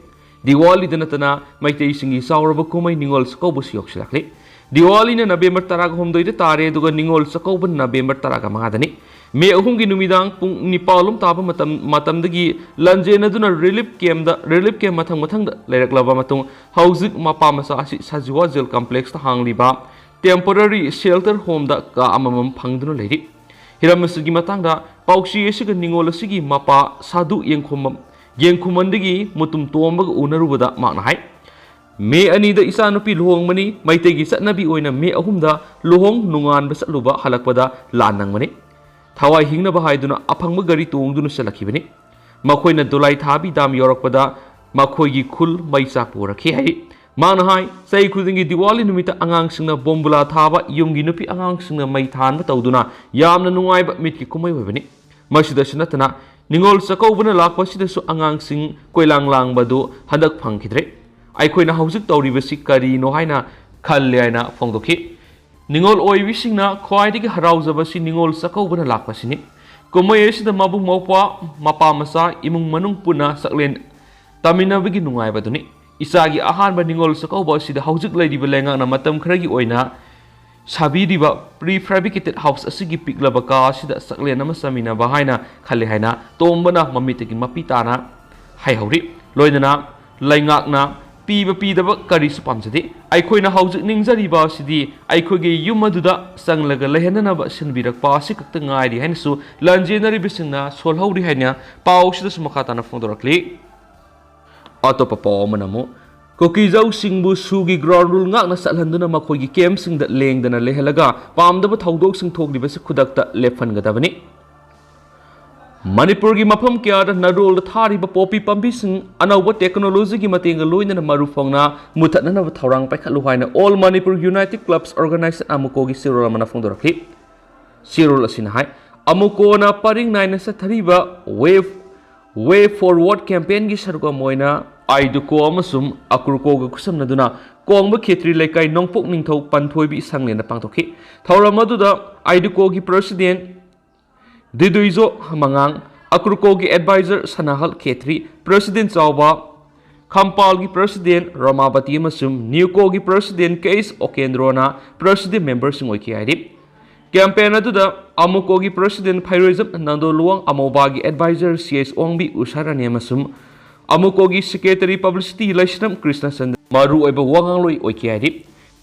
ꯗꯤꯋꯥꯂꯤꯗ ꯅꯠꯇꯅ ꯃꯩꯇꯩꯁꯤꯡꯒꯤ ꯆꯥꯎꯔꯕ ꯀꯨꯝꯍꯩ ꯅꯤꯉꯣꯜ ꯆꯥꯛꯀꯧꯕꯁꯨ ꯌꯧꯁꯤꯜꯂꯛꯂꯦ꯫ ꯗꯤꯋꯥꯂꯤꯅ ꯅꯕꯦꯝꯕꯔ ꯇꯔꯥꯒ ꯍꯨꯝꯗꯣꯏꯗ ꯇꯥꯔꯦ, ꯑꯗꯨꯒ ꯅꯤꯉꯣꯜ ꯆꯥꯛꯀꯧꯕꯅ ꯅꯕꯦꯝꯕꯔ ꯇꯔꯥꯒ ꯃꯉꯥꯗꯅꯤ꯫ ꯃꯦ ꯑꯍꯨꯝꯒꯤ ꯅꯨꯃꯤꯗꯥꯡ ꯄꯨꯡ ꯅꯤꯄꯥꯜ ꯂꯣꯝ ꯇꯥꯕ ꯃꯇꯝ, ꯃꯇꯝꯗꯒꯤ ꯂꯥꯟꯖꯦꯟꯅꯗꯨꯅ ꯔꯤꯂꯤꯐ ꯀꯦꯝꯗ, ꯔꯤꯂꯤꯐ ꯀꯦꯝ ꯃꯊꯪ ꯃꯊꯪꯗ ꯂꯩꯔꯛꯂꯕ ꯃꯇꯨꯡ, ꯍꯧꯖꯤꯛ ꯃꯄꯥ ꯃꯆꯥ ꯑꯁꯤ ꯁꯖꯤꯋꯥ ꯖꯦꯜ ꯀꯝꯄ꯭ꯂꯦꯛꯁꯇ ꯍꯥꯡꯂꯤꯕ ꯇꯦꯝꯄꯣꯔꯔꯤ ꯁꯦꯜꯇꯔ ꯍꯣꯝꯗ ꯀꯥ ꯑꯃꯃꯝ ꯐꯪꯗꯨꯅ ꯂꯩꯔꯤ꯫ ꯍꯤꯔꯝ ꯑꯁꯤꯒꯤ ꯃꯇꯥꯡꯗ ꯄꯥꯎꯆꯦ ꯑꯁꯤꯒ ꯅꯤꯉꯣꯜ ꯑꯁꯤꯒꯤ ꯃꯄꯥ ꯁꯥꯗꯨ ꯌꯦꯡꯈꯨꯃꯝ, ꯌꯦꯡꯈꯨꯃꯟꯗꯒꯤ ꯃꯨꯇꯨꯝ ꯇꯣꯝꯕꯒ ꯎꯅꯔꯨꯕꯗ ꯃꯍꯥꯛꯅ ꯍꯥꯏ, "ꯃꯦ ꯑꯅꯤꯗ ꯏꯆꯥꯅꯨꯄꯤ ꯂꯨꯍꯣꯡꯕꯅꯤ꯫ ꯃꯩꯇꯩꯒꯤ ꯆꯠꯅꯕꯤ ꯑꯣꯏꯅ ꯃꯦ ꯑꯍꯨꯝꯗ ꯂꯨꯍꯣꯡ ꯅꯨꯡꯉꯥꯟꯕ ꯆꯠꯂꯨꯕ ꯍꯜꯂꯛꯄꯗ ꯂꯥꯟ ꯅꯪꯕꯅꯤ꯫ ꯊꯋꯥꯏ ꯍꯤꯡꯅꯕ ꯍꯥꯏꯗꯨꯅ ꯑꯐꯪꯕ ꯒꯥꯔꯤ ꯇꯣꯡꯗꯨꯅ ꯆꯠꯂꯛꯈꯤꯕꯅꯤ꯫ ꯃꯈꯣꯏꯅ ꯗꯣꯂꯥꯏꯊꯥꯕꯤ ꯗꯥꯝ ꯌꯧꯔꯛꯄꯗ ꯃꯈꯣꯏꯒꯤ ꯈꯨꯜ ꯃꯩ ꯆꯥꯛꯄ ꯎꯔꯛꯈꯤ" ꯍꯥꯏꯔꯤ꯫ ꯃꯥꯅ ꯍꯥꯏ, ꯆꯍꯤ ꯈꯨꯗꯤꯡꯒꯤ ꯗꯤꯋꯥꯂꯤ ꯅꯨꯃꯤꯠꯇ ꯑꯉꯥꯡꯁꯤꯡꯅ ꯕꯣꯝꯕꯨꯂꯥ ꯊꯥꯕ, ꯌꯨꯝꯒꯤ ꯅꯨꯄꯤ ꯑꯉꯥꯡꯁꯤꯡꯅ ꯃꯩ ꯊꯥꯟꯕ ꯇꯧꯗꯨꯅ ꯌꯥꯝꯅ ꯅꯨꯡꯉꯥꯏꯕ ꯃꯤꯠꯀꯤ ꯀꯨꯝꯍꯩ ꯑꯣꯏꯕꯅꯤ꯫ ꯃꯁꯤꯗꯁꯨ ꯅꯠꯇꯅ, ꯅꯤꯉꯣꯜ ꯆꯥꯛꯀꯧꯕꯅ ꯂꯥꯛꯄ ꯑꯁꯤꯗꯁꯨ ꯑꯉꯥꯡꯁꯤꯡ ꯀꯣꯏꯂꯥꯡ ꯂꯥꯡꯕꯗꯨ ꯍꯟꯗꯛ ꯐꯪꯈꯤꯗ꯭ꯔꯦ꯫ ꯑꯩꯈꯣꯏꯅ ꯍꯧꯖꯤꯛ ꯇꯧꯔꯤꯕꯁꯤ ꯀꯔꯤꯅꯣ ꯍꯥꯏꯅ ꯈꯜꯂꯦ ꯍꯥꯏꯅ ꯐꯣꯡꯗꯣꯛꯈꯤ꯫ ꯅꯤꯉꯣꯜ ꯑꯣꯏꯕꯤꯁꯤꯡꯅ ꯈ꯭ꯋꯥꯏꯗꯒꯤ ꯍꯔꯥꯎꯖꯕꯁꯤ ꯅꯤꯉꯣꯜ ꯆꯥꯛꯀꯧꯕꯅ ꯂꯥꯛꯄꯁꯤꯅꯤ꯫ ꯀꯨꯝꯍꯩ ꯑꯁꯤꯗ ꯃꯕꯨꯡ ꯃꯧꯄ꯭ꯋꯥ, ꯃꯄꯥ ꯃꯆꯥ, ꯏꯃꯨꯡ ꯃꯅꯨꯡ ꯄꯨꯟꯅ ꯆꯥꯛꯂꯦꯟ ꯇꯥꯃꯤꯟꯅꯕꯒꯤ ꯅꯨꯡꯉꯥꯏꯕꯗꯨꯅꯤ꯫ ꯏꯆꯥꯒꯤ ꯑꯍꯥꯟꯕ ꯅꯤꯉꯣꯜ ꯆꯥꯛꯀꯧꯕ ꯑꯁꯤꯗ ꯍꯧꯖꯤꯛ ꯂꯩꯔꯤꯕ ꯂꯩꯉꯥꯛꯅ ꯃꯇꯝ ꯈꯔꯒꯤ ꯑꯣꯏꯅ ꯁꯥꯕꯤꯔꯤꯕ pre-fabricated house ꯑꯁꯤꯒꯤ ꯄꯤꯛꯂꯕ ꯀꯥ ꯑꯁꯤꯗ ꯆꯥꯛꯂꯦꯟ ꯑꯃ ꯆꯥꯃꯤꯟꯅꯕ ꯍꯥꯏꯅ ꯈꯜꯂꯤ ꯍꯥꯏꯅ ꯇꯣꯝꯕꯅ ꯃꯃꯤꯠꯇꯒꯤ ꯃꯄꯤ ꯇꯥꯅ ꯍꯥꯏꯍꯧꯔꯤ꯫ ꯂꯣꯏꯅꯅ ꯂꯩꯉꯥꯛꯅ ꯄꯤꯕ ꯄꯤꯗꯕ ꯀꯔꯤꯁꯨ ꯄꯥꯝꯖꯗꯦ꯫ ꯑꯩꯈꯣꯏꯅ ꯍꯧꯖꯤꯛ ꯅꯤꯡꯖꯔꯤꯕ ꯑꯁꯤꯗꯤ ꯑꯩꯈꯣꯏꯒꯤ ꯌꯨꯝ ꯑꯗꯨꯗ ꯆꯪꯂꯒ ꯂꯩꯍꯟꯅꯅꯕ ꯁꯤꯟꯕꯤꯔꯛꯄ ꯑꯁꯤ ꯈꯛꯇ ꯉꯥꯏꯔꯤ ꯍꯥꯏꯅꯁꯨ ꯂꯥꯟꯖꯦꯟꯅꯔꯤꯕꯁꯤꯡꯅ ꯁꯣꯜꯍꯧꯔꯤ ꯍꯥꯏꯅ ꯄꯥꯎ ꯑꯁꯤꯗꯁꯨ ꯃꯈꯥ ꯇꯥꯅ ꯐꯣꯡꯗꯣꯔꯛꯂꯤ꯫ ꯑꯇꯣꯞꯄ ꯄꯥꯎ ꯑꯃꯅ ꯑꯃꯨꯛ, ꯀꯨꯀꯤꯖꯧꯁꯤꯡꯕꯨ ꯁꯨꯒꯤ ground rule ꯉꯥꯛꯅ ꯆꯠꯍꯟꯗꯨꯅ ꯃꯈꯣꯏꯒꯤ campꯁꯤꯡꯗ ꯂꯦꯡꯗꯅ ꯂꯩꯍꯜꯂꯒ ꯄꯥꯝꯗꯕ ꯊꯧꯗꯣꯛꯁꯤꯡ ꯊꯣꯛꯂꯤꯕꯁꯤ ꯈꯨꯗꯛꯇ ꯂꯦꯞꯍꯟꯒꯗꯕꯅꯤ꯫ ꯃꯅꯤꯄꯨꯔꯒꯤ ꯃꯐꯝ ꯀꯌꯥꯗ ꯅꯥꯔꯣꯜꯗ ꯊꯥꯔꯤꯕ poppy ꯄꯥꯝꯕꯤꯁꯤꯡ ꯑꯅꯧꯕ technologyꯒꯤ ꯃꯇꯦꯡꯒ ꯂꯣꯏꯅꯅ ꯃꯔꯨ ꯐꯪꯅ ꯃꯨꯊꯠꯅꯅꯕ ꯊꯧꯔꯥꯡ ꯄꯥꯏꯈꯠꯂꯨ ꯍꯥꯏꯅ All Manipur United Clubs Organization, ꯑꯃꯨꯀꯣꯒꯤ ꯆꯦꯔꯣꯜ ꯑꯃꯅ ꯐꯣꯡꯗꯣꯔꯛꯈꯤ꯫ ꯆꯦꯔꯣꯜ ꯑꯁꯤꯅ ꯍꯥꯏ, ꯑꯃꯨꯀꯣꯅ ꯄꯔꯤꯡ ꯅꯥꯏꯅ ꯆꯠꯊꯔꯤꯕ wave Way Forward campaignꯒꯤ ꯁꯔꯨꯛ ꯑꯃ ꯑꯣꯏꯅ ꯑꯥꯏꯗꯨꯀꯣ ꯑꯃꯁꯨꯡ ꯑꯀ꯭ꯔꯨꯀꯣꯒ ꯈꯨꯠꯁꯝꯅꯗꯨꯅ ꯀꯣꯡꯕ ꯈꯦꯇ꯭ꯔꯤ ꯂꯩꯀꯥꯏ ꯅꯣꯡꯄꯣꯛ ꯅꯤꯡꯊꯧ ꯄꯟꯊꯣꯏꯕꯤ ꯁꯪꯂꯦꯟꯗ ꯄꯥꯡꯊꯣꯛꯈꯤ꯫ ꯊꯧꯔꯝ ꯑꯗꯨꯗ ꯑꯥꯏꯗꯨꯀꯣꯒꯤ president ꯗꯤꯗꯨꯏꯖꯣ ꯃꯉꯥꯡ, ꯑꯀ꯭ꯔꯨꯀꯣꯒꯤ advisor ꯁꯅꯥꯍꯜ ꯈꯦꯇ꯭ꯔꯤ, president ꯆꯥꯎꯕ ꯈꯝꯄꯥꯜꯒꯤ president ꯔꯃꯥꯕꯇꯤ ꯑꯃꯁꯨꯡ ꯅ꯭ꯌꯨꯀꯣꯒꯤ president ꯀꯦ ꯑꯦꯁ ꯑꯣꯀꯦꯟꯗ꯭ꯔꯣꯅ president memberꯁꯤꯡ ꯑꯣꯏꯈꯤ ꯍꯥꯏꯔꯤ꯫ Campaign ꯑꯗꯨꯗ ꯑꯃꯨꯀꯣꯒꯤ president ꯐꯩꯔꯣꯏꯖꯝ Nando Luwang, ꯑꯃꯣꯕꯥꯒꯤ advisor C S ꯑꯣꯡꯕꯤ ꯎꯁꯥ ꯔꯥꯅꯤ ꯑꯃꯁꯨꯡ ꯑꯃꯨꯀꯣꯒꯤ secretary publicity ꯂꯩꯁ꯭ꯔꯝ ꯀ꯭ꯔꯤꯁꯅꯆꯟꯗ꯭ꯔ ꯃꯔꯨꯑꯣꯏꯕ ꯋꯥꯉꯥꯡꯂꯣꯏ ꯑꯣꯏꯈꯤ ꯍꯥꯏꯔꯤ꯫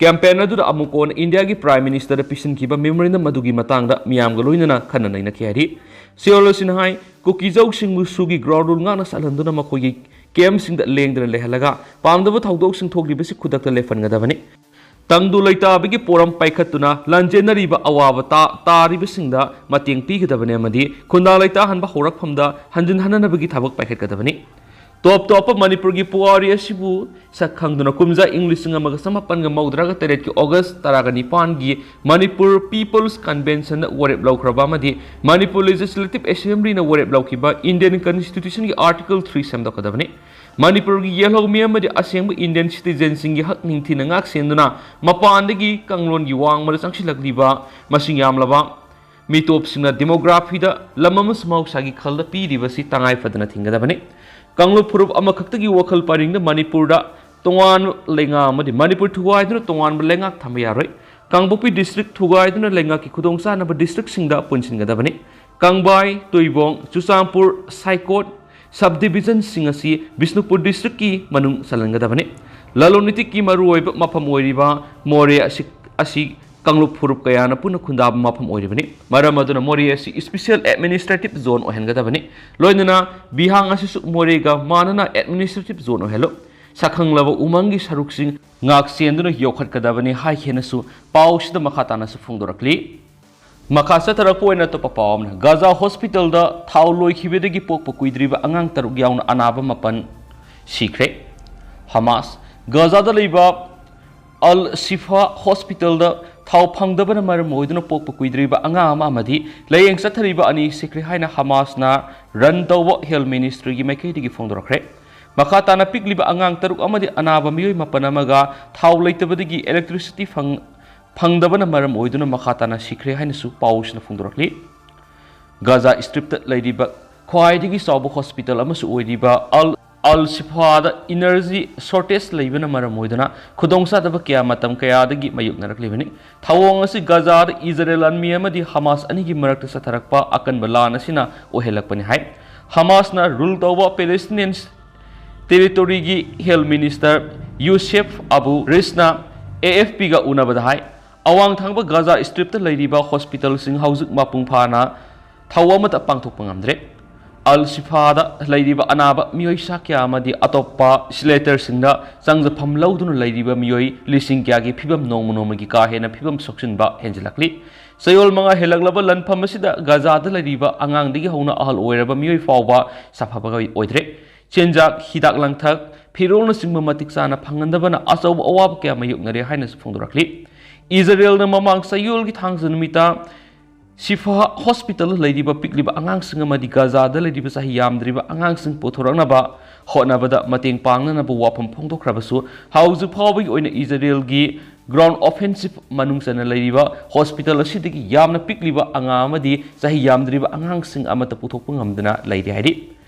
Campaign ꯑꯗꯨꯗ ꯑꯃꯨꯀꯣꯅ ꯏꯟꯗꯤꯌꯥꯒꯤ Prime Ministerꯗ ꯄꯤꯁꯤꯟꯈꯤꯕ memorandum ꯑꯗꯨꯒꯤ ꯃꯇꯥꯡꯗ ꯃꯤꯌꯥꯝꯒ ꯂꯣꯏꯅꯅ ꯈꯟꯅ ꯅꯩꯅꯈꯤ ꯍꯥꯏꯔꯤ꯫ ꯁꯤꯑꯣꯜ ꯑꯁꯤꯅ ꯍꯥꯏ, ꯀꯨꯀꯤꯖꯧꯁꯤꯡꯕꯨ ꯁꯨꯒꯤ ground rule ꯉꯥꯛꯅ ꯆꯠꯍꯟꯗꯨꯅ ꯃꯈꯣꯏꯒꯤ campꯁꯤꯡꯗ ꯂꯦꯡꯗꯅ ꯂꯩꯍꯜꯂꯒ ꯄꯥꯝꯗꯕ ꯊꯧꯗꯣꯛꯁꯤꯡ ꯊꯣꯛꯂꯤꯕꯁꯤ ꯈꯨꯗꯛꯇ ꯂꯦꯞꯍꯟꯒꯗꯕꯅꯤ꯫ ꯇꯪꯗꯨ ꯂꯩꯇꯥꯕꯒꯤ ꯄꯣꯔꯝ ꯄꯥꯏꯈꯠꯇꯨꯅ ꯂꯥꯟꯖꯦꯟꯅꯔꯤꯕ ꯑꯋꯥꯕ ꯇꯥ-, ꯇꯥꯔꯤꯕꯁꯤꯡꯗ ꯃꯇꯦꯡ ꯄꯤꯒꯗꯕꯅꯤ ꯑꯃꯗꯤ ꯈꯨꯟꯗꯥ ꯂꯩꯇꯥꯍꯟꯕ ꯍꯧꯔꯛꯐꯝꯗ ꯍꯟꯖꯤꯟ ꯍꯟꯅꯅꯕꯒꯤ ꯊꯕꯛ ꯄꯥꯏꯈꯠꯀꯗꯕꯅꯤ꯫ ꯇꯣꯞ ꯇꯣꯞꯄ ꯃꯅꯤꯄꯨꯔꯒꯤ ꯄꯨꯋꯥꯔꯤ ꯑꯁꯤꯕꯨ ꯁꯛ ꯈꯪꯗꯨꯅ ꯀꯨꯝꯖꯥ ꯏꯪ ꯂꯤꯁꯤꯡ ꯑꯃꯒ ꯆꯃꯥꯄꯟꯒ ꯃꯧꯗ꯭ꯔꯥꯒ ꯇꯔꯦꯠꯀꯤ August ꯇꯔꯥꯒ ꯅꯤꯄꯥꯟꯒꯤ ꯃꯅꯤꯄꯨꯔ People's Conventionꯅ ꯋꯥꯔꯦꯞ ꯂꯧꯈ꯭ꯔꯕ ꯑꯃꯗꯤ ꯃꯅꯤꯄꯨꯔ Legislative Assemblyꯅ ꯋꯥꯔꯦꯞ ꯂꯧꯈꯤꯕ Indian Constitutionꯒꯤ Article three ꯁꯦꯝꯗꯣꯛꯀꯗꯕꯅꯤ꯫ ꯃꯅꯤꯄꯨꯔꯒꯤ ꯌꯦꯜꯍꯧꯃꯤ ꯑꯃꯗꯤ ꯑꯁꯦꯡꯕ Indian citizenꯁꯤꯡꯒꯤ ꯍꯛ ꯅꯤꯡꯊꯤꯅ ꯉꯥꯛ ꯁꯦꯟꯗꯨꯅ ꯃꯄꯥꯟꯗꯒꯤ ꯀꯥꯡꯂꯣꯟꯒꯤ ꯋꯥꯡꯃꯗ ꯆꯪꯁꯤꯜꯂꯛꯂꯤꯕ ꯃꯁꯤꯡ ꯌꯥꯝꯂꯕ ꯃꯤꯇꯣꯞꯁꯤꯡꯅ demographyꯗ ꯂꯝ ꯑꯃꯁꯨꯡ ꯃꯍꯧꯁꯥꯒꯤ ꯈꯜꯗ ꯄꯤꯔꯤꯕꯁꯤ ꯇꯉꯥꯏ ꯐꯗꯅ ꯊꯤꯡꯒꯗꯕꯅꯤ꯫ ꯀꯥꯡꯂꯨꯞ ꯐꯨꯔꯨꯞ ꯑꯃꯈꯛꯇꯒꯤ ꯋꯥꯈꯜ ꯄꯔꯤꯡꯗ ꯃꯅꯤꯄꯨꯔꯗ ꯇꯣꯉꯥꯟꯕ ꯂꯩꯉꯥꯛ ꯑꯃꯗꯤ ꯃꯅꯤꯄꯨꯔ ꯊꯨꯒꯥꯏꯗꯨꯅ ꯇꯣꯉꯥꯟꯕ ꯂꯩꯉꯥꯛ ꯊꯝꯕ ꯌꯥꯔꯣꯏ꯫ ꯀꯥꯡꯄꯣꯛꯄꯤ district ꯊꯨꯒꯥꯏꯗꯨꯅ ꯂꯩꯉꯥꯛꯀꯤ ꯈꯨꯗꯣꯡꯆꯥꯅꯕ districtꯁꯤꯡꯗ ꯄꯨꯟꯁꯤꯟꯒꯗꯕꯅꯤ꯫ ꯀꯪꯕꯥꯏ, ꯇꯨꯏꯕꯣꯡ, ꯆꯨꯔꯆꯥꯟꯄꯨꯔ, ꯁꯥꯏꯀꯣꯠ subdivisionꯁꯤꯡ ꯑꯁꯤ ꯕꯤꯁꯅꯨꯄꯨꯔ districtꯀꯤ ꯃꯅꯨꯡ ꯆꯜꯍꯟꯒꯗꯕꯅꯤ꯫ ꯂꯂꯣꯟ ꯏꯇꯤꯛꯀꯤ ꯃꯔꯨꯑꯣꯏꯕ ꯃꯐꯝ ꯑꯣꯏꯔꯤꯕ ꯃꯣꯔꯦ ꯑꯁꯤ, ꯑꯁꯤ ꯀꯥꯡꯂꯨꯞ ꯐꯨꯔꯨꯞ ꯀꯌꯥꯅ ꯄꯨꯟꯅ ꯈꯨꯟꯗꯥꯕ ꯃꯐꯝ ꯑꯣꯏꯔꯤꯕꯅꯤ꯫ ꯃꯔꯝ ꯑꯗꯨꯅ ꯃꯣꯔꯦ ꯑꯁꯤ special administrative zone ꯑꯣꯏꯍꯟꯒꯗꯕꯅꯤ꯫ ꯂꯣꯏꯅꯅ ꯕꯤꯍꯥꯡ ꯑꯁꯤꯁꯨ ꯃꯣꯔꯦꯒ ꯃꯥꯟꯅꯅ administrative zone ꯑꯣꯏꯍꯜꯂꯨ꯫ ꯁꯛꯈꯪꯂꯕ ꯎꯃꯪꯒꯤ ꯁꯔꯨꯛꯁꯤꯡ ꯉꯥꯛ ꯁꯦꯟꯗꯨꯅ ꯌꯣꯛꯈꯠꯀꯗꯕꯅꯤ ꯍꯥꯏꯈꯤꯅꯁꯨ ꯄꯥꯎꯁꯤꯗ ꯃꯈꯥ ꯇꯥꯅꯁꯨ ꯐꯣꯡꯗꯣꯔꯛꯂꯤ꯫ ꯃꯈꯥ ꯆꯠꯊꯔꯛꯄ ꯑꯣꯏꯅ ꯑꯇꯣꯞꯄ ꯄꯥꯎ ꯑꯃꯅ, ꯒꯥꯖꯥ hospitalꯗ ꯊꯥꯎ ꯂꯣꯏꯈꯤꯕꯗꯒꯤ ꯄꯣꯛꯄ ꯀꯨꯏꯗ꯭ꯔꯤꯕ ꯑꯉꯥꯡ ꯇꯔꯨꯛ ꯌꯥꯎꯅ ꯑꯅꯥꯕ ꯃꯥꯄꯟ ꯁꯤꯈ꯭ꯔꯦ꯫ ꯍꯃꯥꯁ, ꯒꯥꯖꯥꯗ ꯂꯩꯕ ꯑꯜ ꯁꯤꯐꯥ hospitalꯗ ꯊꯥꯎ ꯐꯪꯗꯕꯅ ꯃꯔꯝ ꯑꯣꯏꯗꯨꯅ ꯄꯣꯛꯄ ꯀꯨꯏꯗ꯭ꯔꯤꯕ ꯑꯉꯥꯡ ꯑꯃ ꯑꯃꯗꯤ ꯂꯥꯌꯦꯡ ꯆꯠꯊꯔꯤꯕ ꯑꯅꯤ ꯁꯤꯈ꯭ꯔꯦ ꯍꯥꯏꯅ ꯍꯃꯥꯁꯅ ꯔꯟ ꯇꯧꯕ ꯍꯦꯜꯊ ꯃꯤꯅꯤꯁꯇ꯭ꯔꯤꯒꯤ ꯃꯥꯏꯀꯩꯗꯒꯤ ꯐꯣꯡꯗꯣꯔꯛꯈ꯭ꯔꯦ꯫ ꯃꯈꯥ ꯇꯥꯅ ꯄꯤꯛꯂꯤꯕ ꯑꯉꯥꯡ ꯇꯔꯨꯛ ꯑꯃꯗꯤ ꯑꯅꯥꯕ ꯃꯤꯑꯣꯏ ꯃꯥꯄꯟ ꯑꯃꯒ ꯊꯥꯎ ꯂꯩꯇꯕꯗꯒꯤ electricity ꯐꯪ-, ꯐꯪꯗꯕꯅ ꯃꯔꯝ ꯑꯣꯏꯗꯨꯅ ꯃꯈꯥ ꯇꯥꯅ ꯁꯤꯈ꯭ꯔꯦ ꯍꯥꯏꯅꯁꯨ ꯄꯥꯎꯁꯤꯅ ꯐꯣꯡꯗꯣꯔꯛꯂꯤ꯫ ꯒꯥꯖꯥ ꯁ꯭ꯇ꯭ꯔꯤꯞꯇ ꯂꯩꯔꯤꯕ ꯈ꯭ꯋꯥꯏꯗꯒꯤ ꯆꯥꯎꯕ ꯍꯣꯁꯄꯤꯇꯥꯜ ꯑꯃꯁꯨ ꯑꯣꯏꯔꯤꯕ ꯑꯜ, ꯑꯜ ꯁꯤꯐꯥꯗ ꯏꯅꯔꯖꯤ ꯁꯣꯔꯇꯦꯖ ꯂꯩꯕꯅ ꯃꯔꯝ ꯑꯣꯏꯗꯨꯅ ꯈꯨꯗꯣꯡꯆꯥꯗꯕ ꯀꯌꯥ ꯃꯇꯝ ꯀꯌꯥꯗꯒꯤ ꯃꯥꯌꯣꯛꯅꯔꯛꯂꯤꯕꯅꯤ꯫ ꯊꯧꯑꯣꯡ ꯑꯁꯤ ꯒꯥꯖꯥꯗ ꯏꯖꯔꯦꯜ ꯂꯥꯟꯃꯤ ꯑꯃꯗꯤ ꯍꯃꯥꯁ ꯑꯅꯤꯒꯤ ꯃꯔꯛꯇ ꯆꯠꯊꯔꯛꯄ ꯑꯀꯟꯕ ꯂꯥꯟ ꯑꯁꯤꯅ ꯑꯣꯏꯍꯜꯂꯛꯄꯅꯤ ꯍꯥꯏ꯫ ꯍꯃꯥꯁꯅ ꯔꯨꯜ ꯇꯧꯕ ꯄꯦꯂꯦꯁꯇꯤꯅꯤꯌꯟ ꯇꯦꯔꯤꯇꯣꯔꯤꯒꯤ health minister ꯌꯨꯁꯦꯐ Abu ꯔꯤꯁꯅ A F ꯄꯤꯒ ꯎꯅꯕꯗ ꯍꯥꯏ, ꯑꯋꯥꯡ ꯊꯪꯕ ꯒꯥꯖꯥ ꯁ꯭ꯇ꯭ꯔꯤꯞꯇ ꯂꯩꯔꯤꯕ ꯍꯣꯁꯄꯤꯇꯥꯜꯁꯤꯡ ꯍꯧꯖꯤꯛ ꯃꯄꯨꯡ ꯐꯥꯅ ꯊꯧ ꯑꯃꯠꯇ ꯄꯥꯡꯊꯣꯛꯄ ꯉꯝꯗ꯭ꯔꯦ꯫ ꯑꯜ ꯁꯤꯐꯥꯗ ꯂꯩꯔꯤꯕ ꯑꯅꯥꯕ ꯃꯤꯑꯣꯏ ꯆꯥ ꯀꯌꯥ ꯑꯃꯗꯤ ꯑꯇꯣꯞꯄ ꯁꯦꯜꯇꯔꯁꯤꯡꯗ ꯆꯪꯖꯐꯝ ꯂꯧꯗꯨꯅ ꯂꯩꯔꯤꯕ ꯃꯤꯑꯣꯏ ꯂꯤꯁꯤꯡ ꯀꯌꯥꯒꯤ ꯐꯤꯕꯝ ꯅꯣꯡꯃ ꯅꯣꯡꯃꯒꯤ ꯀꯥ ꯍꯦꯟꯅ ꯐꯤꯕꯝ ꯁꯣꯛꯆꯤꯟꯕ ꯍꯦꯟꯖꯤꯜꯂꯛꯂꯤ꯫ ꯆꯌꯣꯜ ꯃꯉꯥ ꯍꯦꯜꯂꯛꯂꯕ ꯂꯥꯟꯐꯝ ꯑꯁꯤꯗ ꯒꯥꯖꯥꯗ ꯂꯩꯔꯤꯕ ꯑꯉꯥꯡꯗꯒꯤ ꯍꯧꯅ ꯑꯍꯜ ꯑꯣꯏꯔꯕ ꯃꯤꯑꯣꯏ ꯐꯥꯎꯕ ꯁꯥꯐꯕ ꯑꯣꯏꯗ꯭ꯔꯦ꯫ ꯆꯤꯟꯖꯥꯛ, ꯍꯤꯗꯥꯛ ꯂꯥꯡꯊꯛ, ꯐꯤꯔꯣꯜꯅꯆꯤꯡꯕ ꯃꯇꯤꯛ ꯆꯥꯅ ꯐꯪꯍꯟꯗꯕꯅ ꯑꯆꯧꯕ ꯑꯋꯥꯕ ꯀꯌꯥ ꯃꯥꯌꯣꯛꯅꯔꯦ ꯍꯥꯏꯅꯁꯨ ꯐꯣꯡꯗꯣꯔꯛꯂꯤ꯫ ꯏꯖꯔꯦꯜꯅ ꯃꯃꯥꯡ ꯆꯌꯣꯜꯒꯤ ꯊꯥꯡꯖ ꯅꯨꯃꯤꯠꯇ ꯁꯤꯐꯥ ꯍꯣꯁꯄꯤꯇꯥꯜꯗ ꯂꯩꯔꯤꯕ ꯄꯤꯛꯂꯤꯕ ꯑꯉꯥꯡꯁꯤꯡ ꯑꯃꯗꯤ ꯒꯥꯖꯥꯗ ꯂꯩꯔꯤꯕ ꯆꯍꯤ ꯌꯥꯝꯗ꯭ꯔꯤꯕ ꯑꯉꯥꯡꯁꯤꯡ ꯄꯨꯊꯣꯔꯛꯅꯕ ꯍꯣꯠꯅꯕꯗ ꯃꯇꯦꯡ ꯄꯥꯡꯅꯅꯕ ꯋꯥꯐꯝ ꯐꯣꯡꯗꯣꯛꯈ꯭ꯔꯕꯁꯨ, ꯍꯧꯖꯤꯛ ꯐꯥꯎꯕꯒꯤ ꯑꯣꯏꯅ ꯏꯖꯔꯦꯜꯒꯤ ground offensive ꯃꯅꯨꯡ ꯆꯟꯅ ꯂꯩꯔꯤꯕ ꯍꯣꯁꯄꯤꯇꯥꯜ ꯑꯁꯤꯗꯒꯤ ꯌꯥꯝꯅ ꯄꯤꯛꯂꯤꯕ ꯑꯉꯥꯡ ꯑꯃꯗꯤ ꯆꯍꯤ ꯌꯥꯝꯗ꯭ꯔꯤꯕ ꯑꯉꯥꯡꯁꯤꯡ ꯑꯃꯠꯇ ꯄꯨꯊꯣꯛꯄ ꯉꯝꯗꯅ ꯂꯩꯔꯤ ꯍꯥꯏꯔꯤ꯫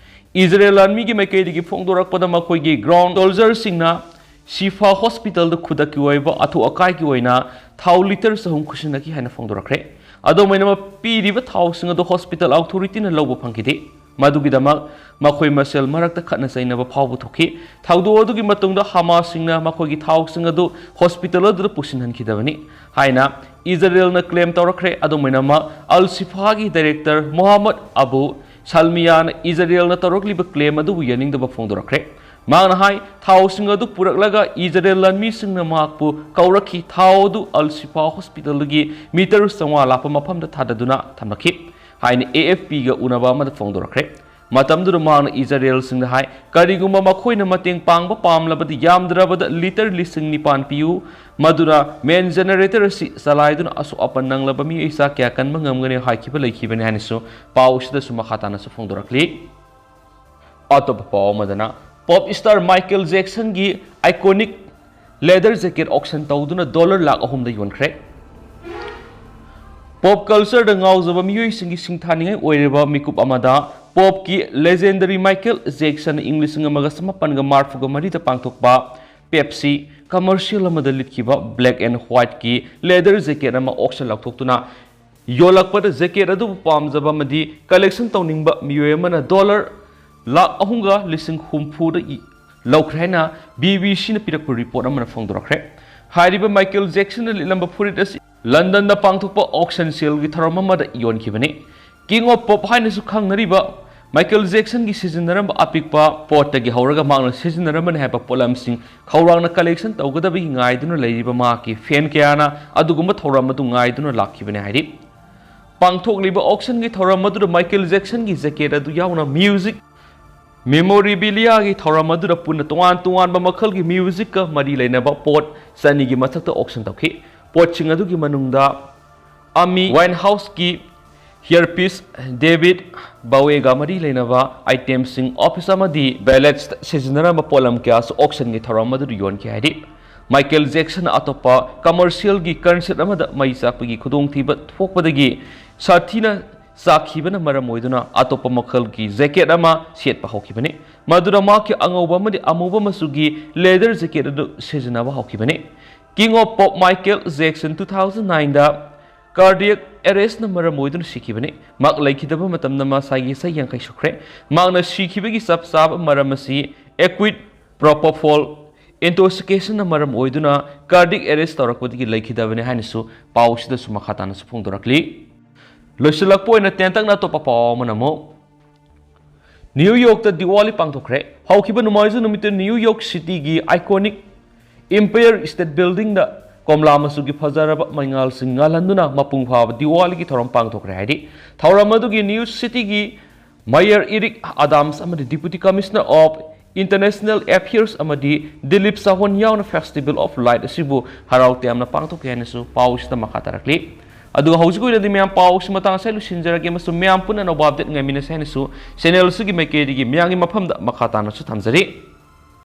ꯏꯖꯔꯦꯜ ꯂꯥꯟꯃꯤꯒꯤ ꯃꯥꯏꯀꯩꯗꯒꯤ ꯐꯣꯡꯗꯣꯔꯛꯄꯗ, ꯃꯈꯣꯏꯒꯤ ground soldierꯁꯤꯡꯅ ꯁꯤꯐꯥ ꯍꯣꯁꯄꯤꯇꯥꯜꯗ ꯈꯨꯗꯛꯀꯤ ꯑꯣꯏꯕ ꯑꯊꯨ ꯑꯀꯥꯏꯒꯤ ꯑꯣꯏꯅ ꯊꯥꯎ ꯂꯤꯇꯔ ꯆꯍꯨꯝ ꯈꯨꯠꯁꯤꯟꯅꯈꯤ ꯍꯥꯏꯅ ꯐꯣꯡꯗꯣꯔꯛꯈ꯭ꯔꯦ꯫ ꯑꯗꯨꯝ ꯑꯣꯏꯅꯃꯛ, ꯄꯤꯔꯤꯕ ꯊꯥꯎꯁꯤꯡ ꯑꯗꯨ ꯍꯣꯁꯄꯤꯇꯥꯜ ꯑꯣꯊꯣꯔꯤꯇꯤꯅ ꯂꯧꯕ ꯐꯪꯈꯤꯗꯦ꯫ ꯃꯗꯨꯒꯤꯗꯃꯛ ꯃꯈꯣꯏ ꯃꯁꯦꯜ ꯃꯔꯛꯇ ꯈꯠꯅ ꯆꯩꯅꯕ ꯐꯥꯎꯕ ꯊꯣꯛꯈꯤ꯫ ꯊꯧꯗꯣꯛ ꯑꯗꯨꯒꯤ ꯃꯇꯨꯡꯗ ꯍꯃꯥꯁꯁꯤꯡꯅ ꯃꯈꯣꯏꯒꯤ ꯊꯥꯎꯁꯤꯡ ꯑꯗꯨ ꯍꯣꯁꯄꯤꯇꯥꯜ ꯑꯗꯨꯗ ꯄꯨꯁꯤꯟꯍꯟꯈꯤꯗꯕꯅꯤ ꯍꯥꯏꯅ ꯏꯖꯔꯦꯜꯅ ꯀ꯭ꯂꯦꯝ ꯇꯧꯔꯛꯈ꯭ꯔꯦ꯫ ꯑꯗꯨꯝ ꯑꯣꯏꯅꯃꯛ, ꯑꯜ ꯁꯤꯐꯥꯒꯤ ꯗꯥꯏꯔꯦꯛꯇꯔ ꯃꯣꯍꯥꯃꯗ ꯑꯕꯨ ꯁꯜꯃꯤꯌꯥꯅ ꯏꯖꯔꯦꯜꯅ ꯇꯧꯔꯛꯂꯤꯕ ꯀ꯭ꯂꯦꯝ ꯑꯗꯨꯕꯨ ꯌꯥꯅꯤꯡꯗꯕ ꯐꯣꯡꯗꯣꯔꯛꯈ꯭ꯔꯦ꯫ ꯃꯍꯥꯛꯅ ꯍꯥꯏ, ꯊꯥꯎꯁꯤꯡ ꯑꯗꯨ ꯄꯨꯔꯛꯂꯒ ꯏꯖꯔꯦꯜ ꯂꯥꯟꯃꯤꯁꯤꯡꯅ ꯃꯍꯥꯛꯄꯨ ꯀꯧꯔꯛꯈꯤ, ꯊꯥꯎ ꯑꯗꯨ ꯑꯜ ꯁꯤꯐꯥ ꯍꯣꯁꯄꯤꯇꯥꯜꯗꯒꯤ ꯃꯤꯇꯔ ꯆꯥꯝꯃꯉꯥ ꯂꯥꯞꯄ ꯃꯐꯝꯗ ꯊꯥꯗꯗꯨꯅ ꯊꯝꯂꯛꯈꯤ ꯍꯥꯏꯅ ꯑꯦ ꯑꯦꯐ ꯄꯤꯒ ꯎꯅꯕ ꯑꯃꯗ ꯐꯣꯡꯗꯣꯔꯛꯈ꯭ꯔꯦ꯫ ꯃꯇꯝꯗꯨꯗ ꯃꯍꯥꯛꯅ ꯏꯖꯔꯦꯜꯁꯤꯡꯗ ꯍꯥꯏ, "ꯀꯔꯤꯒꯨꯝꯕ ꯃꯈꯣꯏꯅ ꯃꯇꯦꯡ ꯄꯥꯡꯕ ꯄꯥꯝꯂꯕꯗꯤ ꯌꯥꯝꯗ꯭ꯔꯕꯗ ꯂꯤꯇꯔ ꯂꯤꯁꯤꯡ ꯅꯤꯄꯥꯟ ꯄꯤꯌꯨ, ꯃꯗꯨꯅ ꯃꯦꯟ ꯖꯦꯅꯔꯦꯇꯔ ꯑꯁꯤ ꯆꯂꯥꯏꯗꯨꯅ ꯑꯁꯣꯛ ꯑꯄꯟ ꯅꯪꯂꯕ ꯃꯤꯑꯣꯏ ꯆꯥ ꯀꯌꯥ ꯀꯟꯕ ꯉꯝꯒꯅꯤ" ꯍꯥꯏꯈꯤꯕ ꯂꯩꯈꯤꯕꯅꯤ ꯍꯥꯏꯅꯁꯨ ꯄꯥꯎ ꯑꯁꯤꯗꯁꯨ ꯃꯈꯥ ꯇꯥꯅꯁꯨ ꯐꯣꯡꯗꯣꯔꯛꯂꯤ꯫ ꯑꯇꯣꯞꯄ ꯄꯥꯎ ꯑꯃꯗꯅ, ꯄꯣꯞ ꯁ꯭ꯇꯥꯔ ꯃꯥꯏꯀꯦꯜ ꯖꯦꯛꯁꯟꯒꯤ ꯑꯥꯏꯀꯣꯅꯤꯛ ꯂꯦꯗꯔ ꯖꯦꯀꯦꯠ ꯑꯣꯛꯁꯟ ꯇꯧꯗꯨꯅ ꯗꯣꯂꯔ ꯂꯥꯈ ꯑꯍꯨꯝꯗ ꯌꯣꯟꯈ꯭ꯔꯦ꯫ ꯄꯣꯞ ꯀꯜꯆꯔꯗ ꯉꯥꯎꯖꯕ ꯃꯤꯑꯣꯏꯁꯤꯡꯒꯤ ꯁꯤꯡꯊꯥꯅꯤꯡꯉꯥꯏ ꯑꯣꯏꯔꯤꯕ ꯃꯤꯀꯨꯞ ꯑꯃꯗ, ꯄꯣꯞꯀꯤ ꯂꯦꯖꯦꯟꯗꯔꯤ ꯃꯥꯏꯀꯦꯜ ꯖꯦꯛꯁꯟ ꯏꯪ ꯂꯤꯁꯤꯡ ꯑꯃꯒ ꯆꯃꯥꯄꯟꯒ ꯃꯔꯤꯐꯨꯒ ꯃꯔꯤꯗ ꯄꯥꯡꯊꯣꯛꯄ ꯄꯦꯞꯁꯤ ꯀꯃꯔꯁꯤꯌꯦꯜ ꯑꯃꯗ ꯂꯤꯠꯈꯤꯕ ꯕ꯭ꯂꯦꯛ ꯑꯦꯟ ꯋꯥꯏꯠꯀꯤ ꯂꯦꯗꯔ ꯖꯦꯀꯦꯠ ꯑꯃ ꯑꯣꯛꯁꯟ ꯂꯥꯎꯊꯣꯛꯇꯨꯅ ꯌꯣꯜꯂꯛꯄꯗ, ꯖꯦꯀꯦꯠ ꯑꯗꯨꯕꯨ ꯄꯥꯝꯖꯕ ꯑꯃꯗꯤ ꯀꯂꯦꯛꯁꯟ ꯇꯧꯅꯤꯡꯕ ꯃꯤꯑꯣꯏ ꯑꯃꯅ ꯗꯣꯂꯔ ꯂꯥꯈ ꯑꯍꯨꯝꯒ ꯂꯤꯁꯤꯡ ꯍꯨꯝꯐꯨꯗ ꯏ-, ꯂꯧꯈ꯭ꯔꯦ ꯍꯥꯏꯅ ꯕꯤ ꯕꯤ ꯁꯤꯅ ꯄꯤꯔꯛꯄ ꯔꯤꯄꯣꯔꯠ ꯑꯃꯅ ꯐꯣꯡꯗꯣꯔꯛꯈ꯭ꯔꯦ꯫ ꯍꯥꯏꯔꯤꯕ ꯃꯥꯏꯀꯦꯜ ꯖꯦꯛꯁꯟꯅ ꯂꯤꯠꯂꯝꯕ ꯐꯨꯔꯤꯠ ꯑꯁꯤ ꯂꯟꯗꯟꯗ ꯄꯥꯡꯊꯣꯛꯄ ꯑꯣꯛꯁꯟ ꯁꯦꯜꯒꯤ ꯊꯧꯔꯝ ꯑꯃꯗ ꯌꯣꯟꯈꯤꯕꯅꯤ꯫ ꯀꯤꯡ ꯑꯣꯐ ꯄꯣꯞ ꯍꯥꯏꯅꯁꯨ ꯈꯪꯅꯔꯤꯕ ꯃꯥꯏꯀꯦꯜ ꯖꯦꯛꯁꯟꯒꯤ ꯁꯤꯖꯤꯟꯅꯔꯝꯕ ꯑꯄꯤꯛꯄ ꯄꯣꯠꯇꯒꯤ ꯍꯧꯔꯒ ꯃꯍꯥꯛꯅ ꯁꯤꯖꯤꯟꯅꯔꯝꯕꯅꯤ ꯍꯥꯏꯕ ꯄꯣꯠꯂꯝꯁꯤꯡ ꯈꯧꯔꯥꯡꯅ ꯀꯂꯦꯛꯁꯟ ꯇꯧꯒꯗꯕꯒꯤ ꯉꯥꯏꯗꯨꯅ ꯂꯩꯔꯤꯕ ꯃꯍꯥꯛꯀꯤ ꯐꯦꯟ ꯀꯌꯥꯅ ꯑꯗꯨꯒꯨꯝꯕ ꯊꯧꯔꯝ ꯑꯗꯨ ꯉꯥꯏꯗꯨꯅ ꯂꯥꯛꯈꯤꯕꯅꯤ ꯍꯥꯏꯔꯤ꯫ ꯄꯥꯡꯊꯣꯛꯂꯤꯕ ꯑꯣꯛꯁꯟꯒꯤ ꯊꯧꯔꯝ ꯑꯗꯨꯗ ꯃꯥꯏꯀꯦꯜ ꯖꯦꯛꯁꯟꯒꯤ ꯖꯦꯀꯦꯠ ꯑꯗꯨ ꯌꯥꯎꯅ ꯃ꯭ꯌꯨꯖꯤꯛ ꯃꯦꯃꯣꯔꯤꯕꯤꯂꯤꯌꯥꯒꯤ ꯊꯧꯔꯝ ꯑꯗꯨꯗ ꯄꯨꯟꯅ ꯇꯣꯉꯥꯟ ꯇꯣꯉꯥꯟꯕ ꯃꯈꯜꯒꯤ ꯃ꯭ꯌꯨꯖꯤꯛꯀ ꯃꯔꯤ ꯂꯩꯅꯕ ꯄꯣꯠ ꯆꯅꯤꯒꯤ ꯃꯊꯛꯇ ꯑꯣꯛꯁꯟ ꯇꯧꯈꯤ꯫ ꯄꯣꯠꯁꯤꯡ ꯑꯗꯨꯒꯤ ꯃꯅꯨꯡꯗ ꯑꯃꯤ ꯋꯥꯏꯟꯍꯥꯎꯁꯀꯤ ꯍꯤꯌꯔꯄꯤꯁ, ꯗꯦꯕꯤꯗ ꯕꯥꯋꯦꯒ ꯃꯔꯤ ꯂꯩꯅꯕ ꯑꯥꯏꯇꯦꯝꯁꯤꯡ, ꯑꯣꯐꯤꯁ ꯑꯃꯗꯤ ꯕꯦꯂꯦꯠꯁꯇ ꯁꯤꯖꯤꯟꯅꯔꯝꯕ ꯄꯣꯠꯂꯝ ꯀꯌꯥꯁꯨ ꯑꯣꯛꯁꯟꯒꯤ ꯊꯧꯔꯝ ꯑꯗꯨꯗ ꯌꯣꯟꯈꯤ ꯍꯥꯏꯔꯤ꯫ ꯃꯥꯏꯀꯦꯜ ꯖꯦꯛꯁꯟꯅ ꯑꯇꯣꯞꯄ ꯀꯃꯔꯁꯤꯌꯦꯜꯒꯤ ꯀꯟꯁꯔꯠ ꯑꯃꯗ ꯃꯩ ꯆꯥꯛꯄꯒꯤ ꯈꯨꯗꯣꯡꯊꯤꯕ ꯊꯣꯛꯄꯗꯒꯤ ꯁꯥꯊꯤꯅ ꯆꯥꯛꯈꯤꯕꯅ ꯃꯔꯝ ꯑꯣꯏꯗꯨꯅ ꯑꯇꯣꯞꯄ ꯃꯈꯜꯒꯤ ꯖꯦꯀꯦꯠ ꯑꯃ ꯁꯦꯠꯄ ꯍꯧꯈꯤꯕꯅꯤ꯫ ꯃꯗꯨꯅ ꯃꯍꯥꯛꯀꯤ ꯑꯉꯧꯕ ꯑꯃꯗꯤ ꯑꯃꯨꯕ ꯃꯆꯨꯒꯤ ꯂꯦꯗꯔ ꯖꯦꯀꯦꯠ ꯑꯗꯨ ꯁꯤꯖꯤꯟꯅꯕ ꯍꯧꯈꯤꯕꯅꯤ꯫ King of pop Michael Jackson two thousand ꯅꯥꯏꯟꯗ ꯀꯥꯔꯗꯤꯌꯦꯛ ꯑꯦꯔꯦꯁꯅ ꯃꯔꯝ ꯑꯣꯏꯗꯨꯅ ꯁꯤꯈꯤꯕꯅꯤ꯫ ꯃꯍꯥꯛ ꯂꯩꯈꯤꯗꯕ ꯃꯇꯝꯗ ꯃꯁꯥꯒꯤ ꯆꯍꯤ ꯌꯥꯡꯈꯩ ꯁꯨꯈ꯭ꯔꯦ꯫ ꯃꯍꯥꯛꯅ ꯁꯤꯈꯤꯕꯒꯤ ꯆꯞ ꯆꯥꯕ ꯃꯔꯝ ꯑꯁꯤ ꯑꯦꯀ꯭ꯌꯨꯠ ꯄ꯭ꯔꯣꯄꯣꯐꯣꯜ ꯏꯟꯇꯣꯛꯁꯤꯀꯦꯁꯟꯅ ꯃꯔꯝ ꯑꯣꯏꯗꯨꯅ ꯀꯥꯔꯗꯤꯌꯦꯛ ꯑꯦꯔꯦꯁ ꯇꯧꯔꯛꯄꯗꯒꯤ ꯂꯩꯈꯤꯗꯕꯅꯤ ꯍꯥꯏꯅꯁꯨ ꯄꯥꯎ ꯑꯁꯤꯗꯁꯨ ꯃꯈꯥ ꯇꯥꯅꯁꯨ ꯐꯣꯡꯗꯣꯔꯛꯂꯤ꯫ ꯂꯣꯏꯁꯤꯜꯂꯛꯄ ꯑꯣꯏꯅ ꯇꯦꯟꯇꯛꯅ ꯑꯇꯣꯞꯄ ꯄꯥꯎ ꯑꯃꯅ ꯑꯃꯨꯛ, ꯅ꯭ꯌꯨ ꯌꯣꯔꯛꯇ ꯗꯤꯋꯥꯂꯤ ꯄꯥꯡꯊꯣꯛꯈ꯭ꯔꯦ꯫ ꯍꯧꯈꯤꯕ ꯅꯣꯡꯃꯥꯏꯖꯤꯡ ꯅꯨꯃꯤꯠꯇ ꯅ꯭ꯌꯨ ꯌꯣꯔꯛ ꯁꯤꯇꯤꯒꯤ ꯑꯥꯏꯀꯣꯅꯤꯛ ꯏꯝꯄꯥꯌꯔ ꯁ꯭ꯇꯦꯠ ꯕꯤꯜꯗꯤꯡꯗ ꯀꯣꯝꯂꯥ ꯃꯆꯨꯒꯤ ꯐꯖꯔꯕ ꯃꯩꯉꯥꯜꯁꯤꯡ ꯉꯥꯜꯍꯟꯗꯨꯅ ꯃꯄꯨꯡ ꯐꯥꯕ ꯗꯤꯋꯥꯂꯤꯒꯤ ꯊꯧꯔꯝ ꯄꯥꯡꯊꯣꯛꯈ꯭ꯔꯦ ꯍꯥꯏꯔꯤ꯫ ꯊꯧꯔꯝ ꯑꯗꯨꯒꯤ ꯅ꯭ꯌꯨ ꯁꯤꯇꯤꯒꯤ Mayor Eric Adams ꯑꯃꯗꯤ Deputy Commissioner of International Affairs ꯑꯃꯗꯤ ꯗꯤꯂꯤꯞ ꯆꯥꯍꯣꯟ ꯌꯥꯎꯅ Festival of Light ꯑꯁꯤꯕꯨ ꯍꯔꯥꯎ ꯇꯌꯥꯝꯅ ꯄꯥꯡꯊꯣꯛꯈꯤ ꯍꯥꯏꯅꯁꯨ ꯄꯥꯎ ꯑꯁꯤꯗ ꯃꯈꯥ ꯇꯥꯔꯛꯂꯤ꯫ ꯑꯗꯨꯒ ꯍꯧꯖꯤꯛ ꯑꯣꯏꯅꯗꯤ ꯃꯌꯥꯝ ꯄꯥꯎ ꯑꯁꯤ ꯃꯇꯥꯡ ꯑꯁꯤꯗ ꯂꯣꯏꯁꯤꯟꯖꯔꯒꯦ ꯑꯃꯁꯨꯡ ꯃꯌꯥꯝ ꯄꯨꯟꯅ ꯑꯅꯧꯕ update ꯉꯥꯏꯃꯤꯟꯅꯁꯦ ꯍꯥꯏꯅꯁꯨ channel ꯑꯁꯤꯒꯤ ꯃꯥꯏꯀꯩꯗꯒꯤ ꯃꯌꯥꯝꯒꯤ ꯃꯐꯝꯗ ꯃꯈꯥ ꯇꯥꯅꯁꯨ ꯊꯝꯖꯔꯤ꯫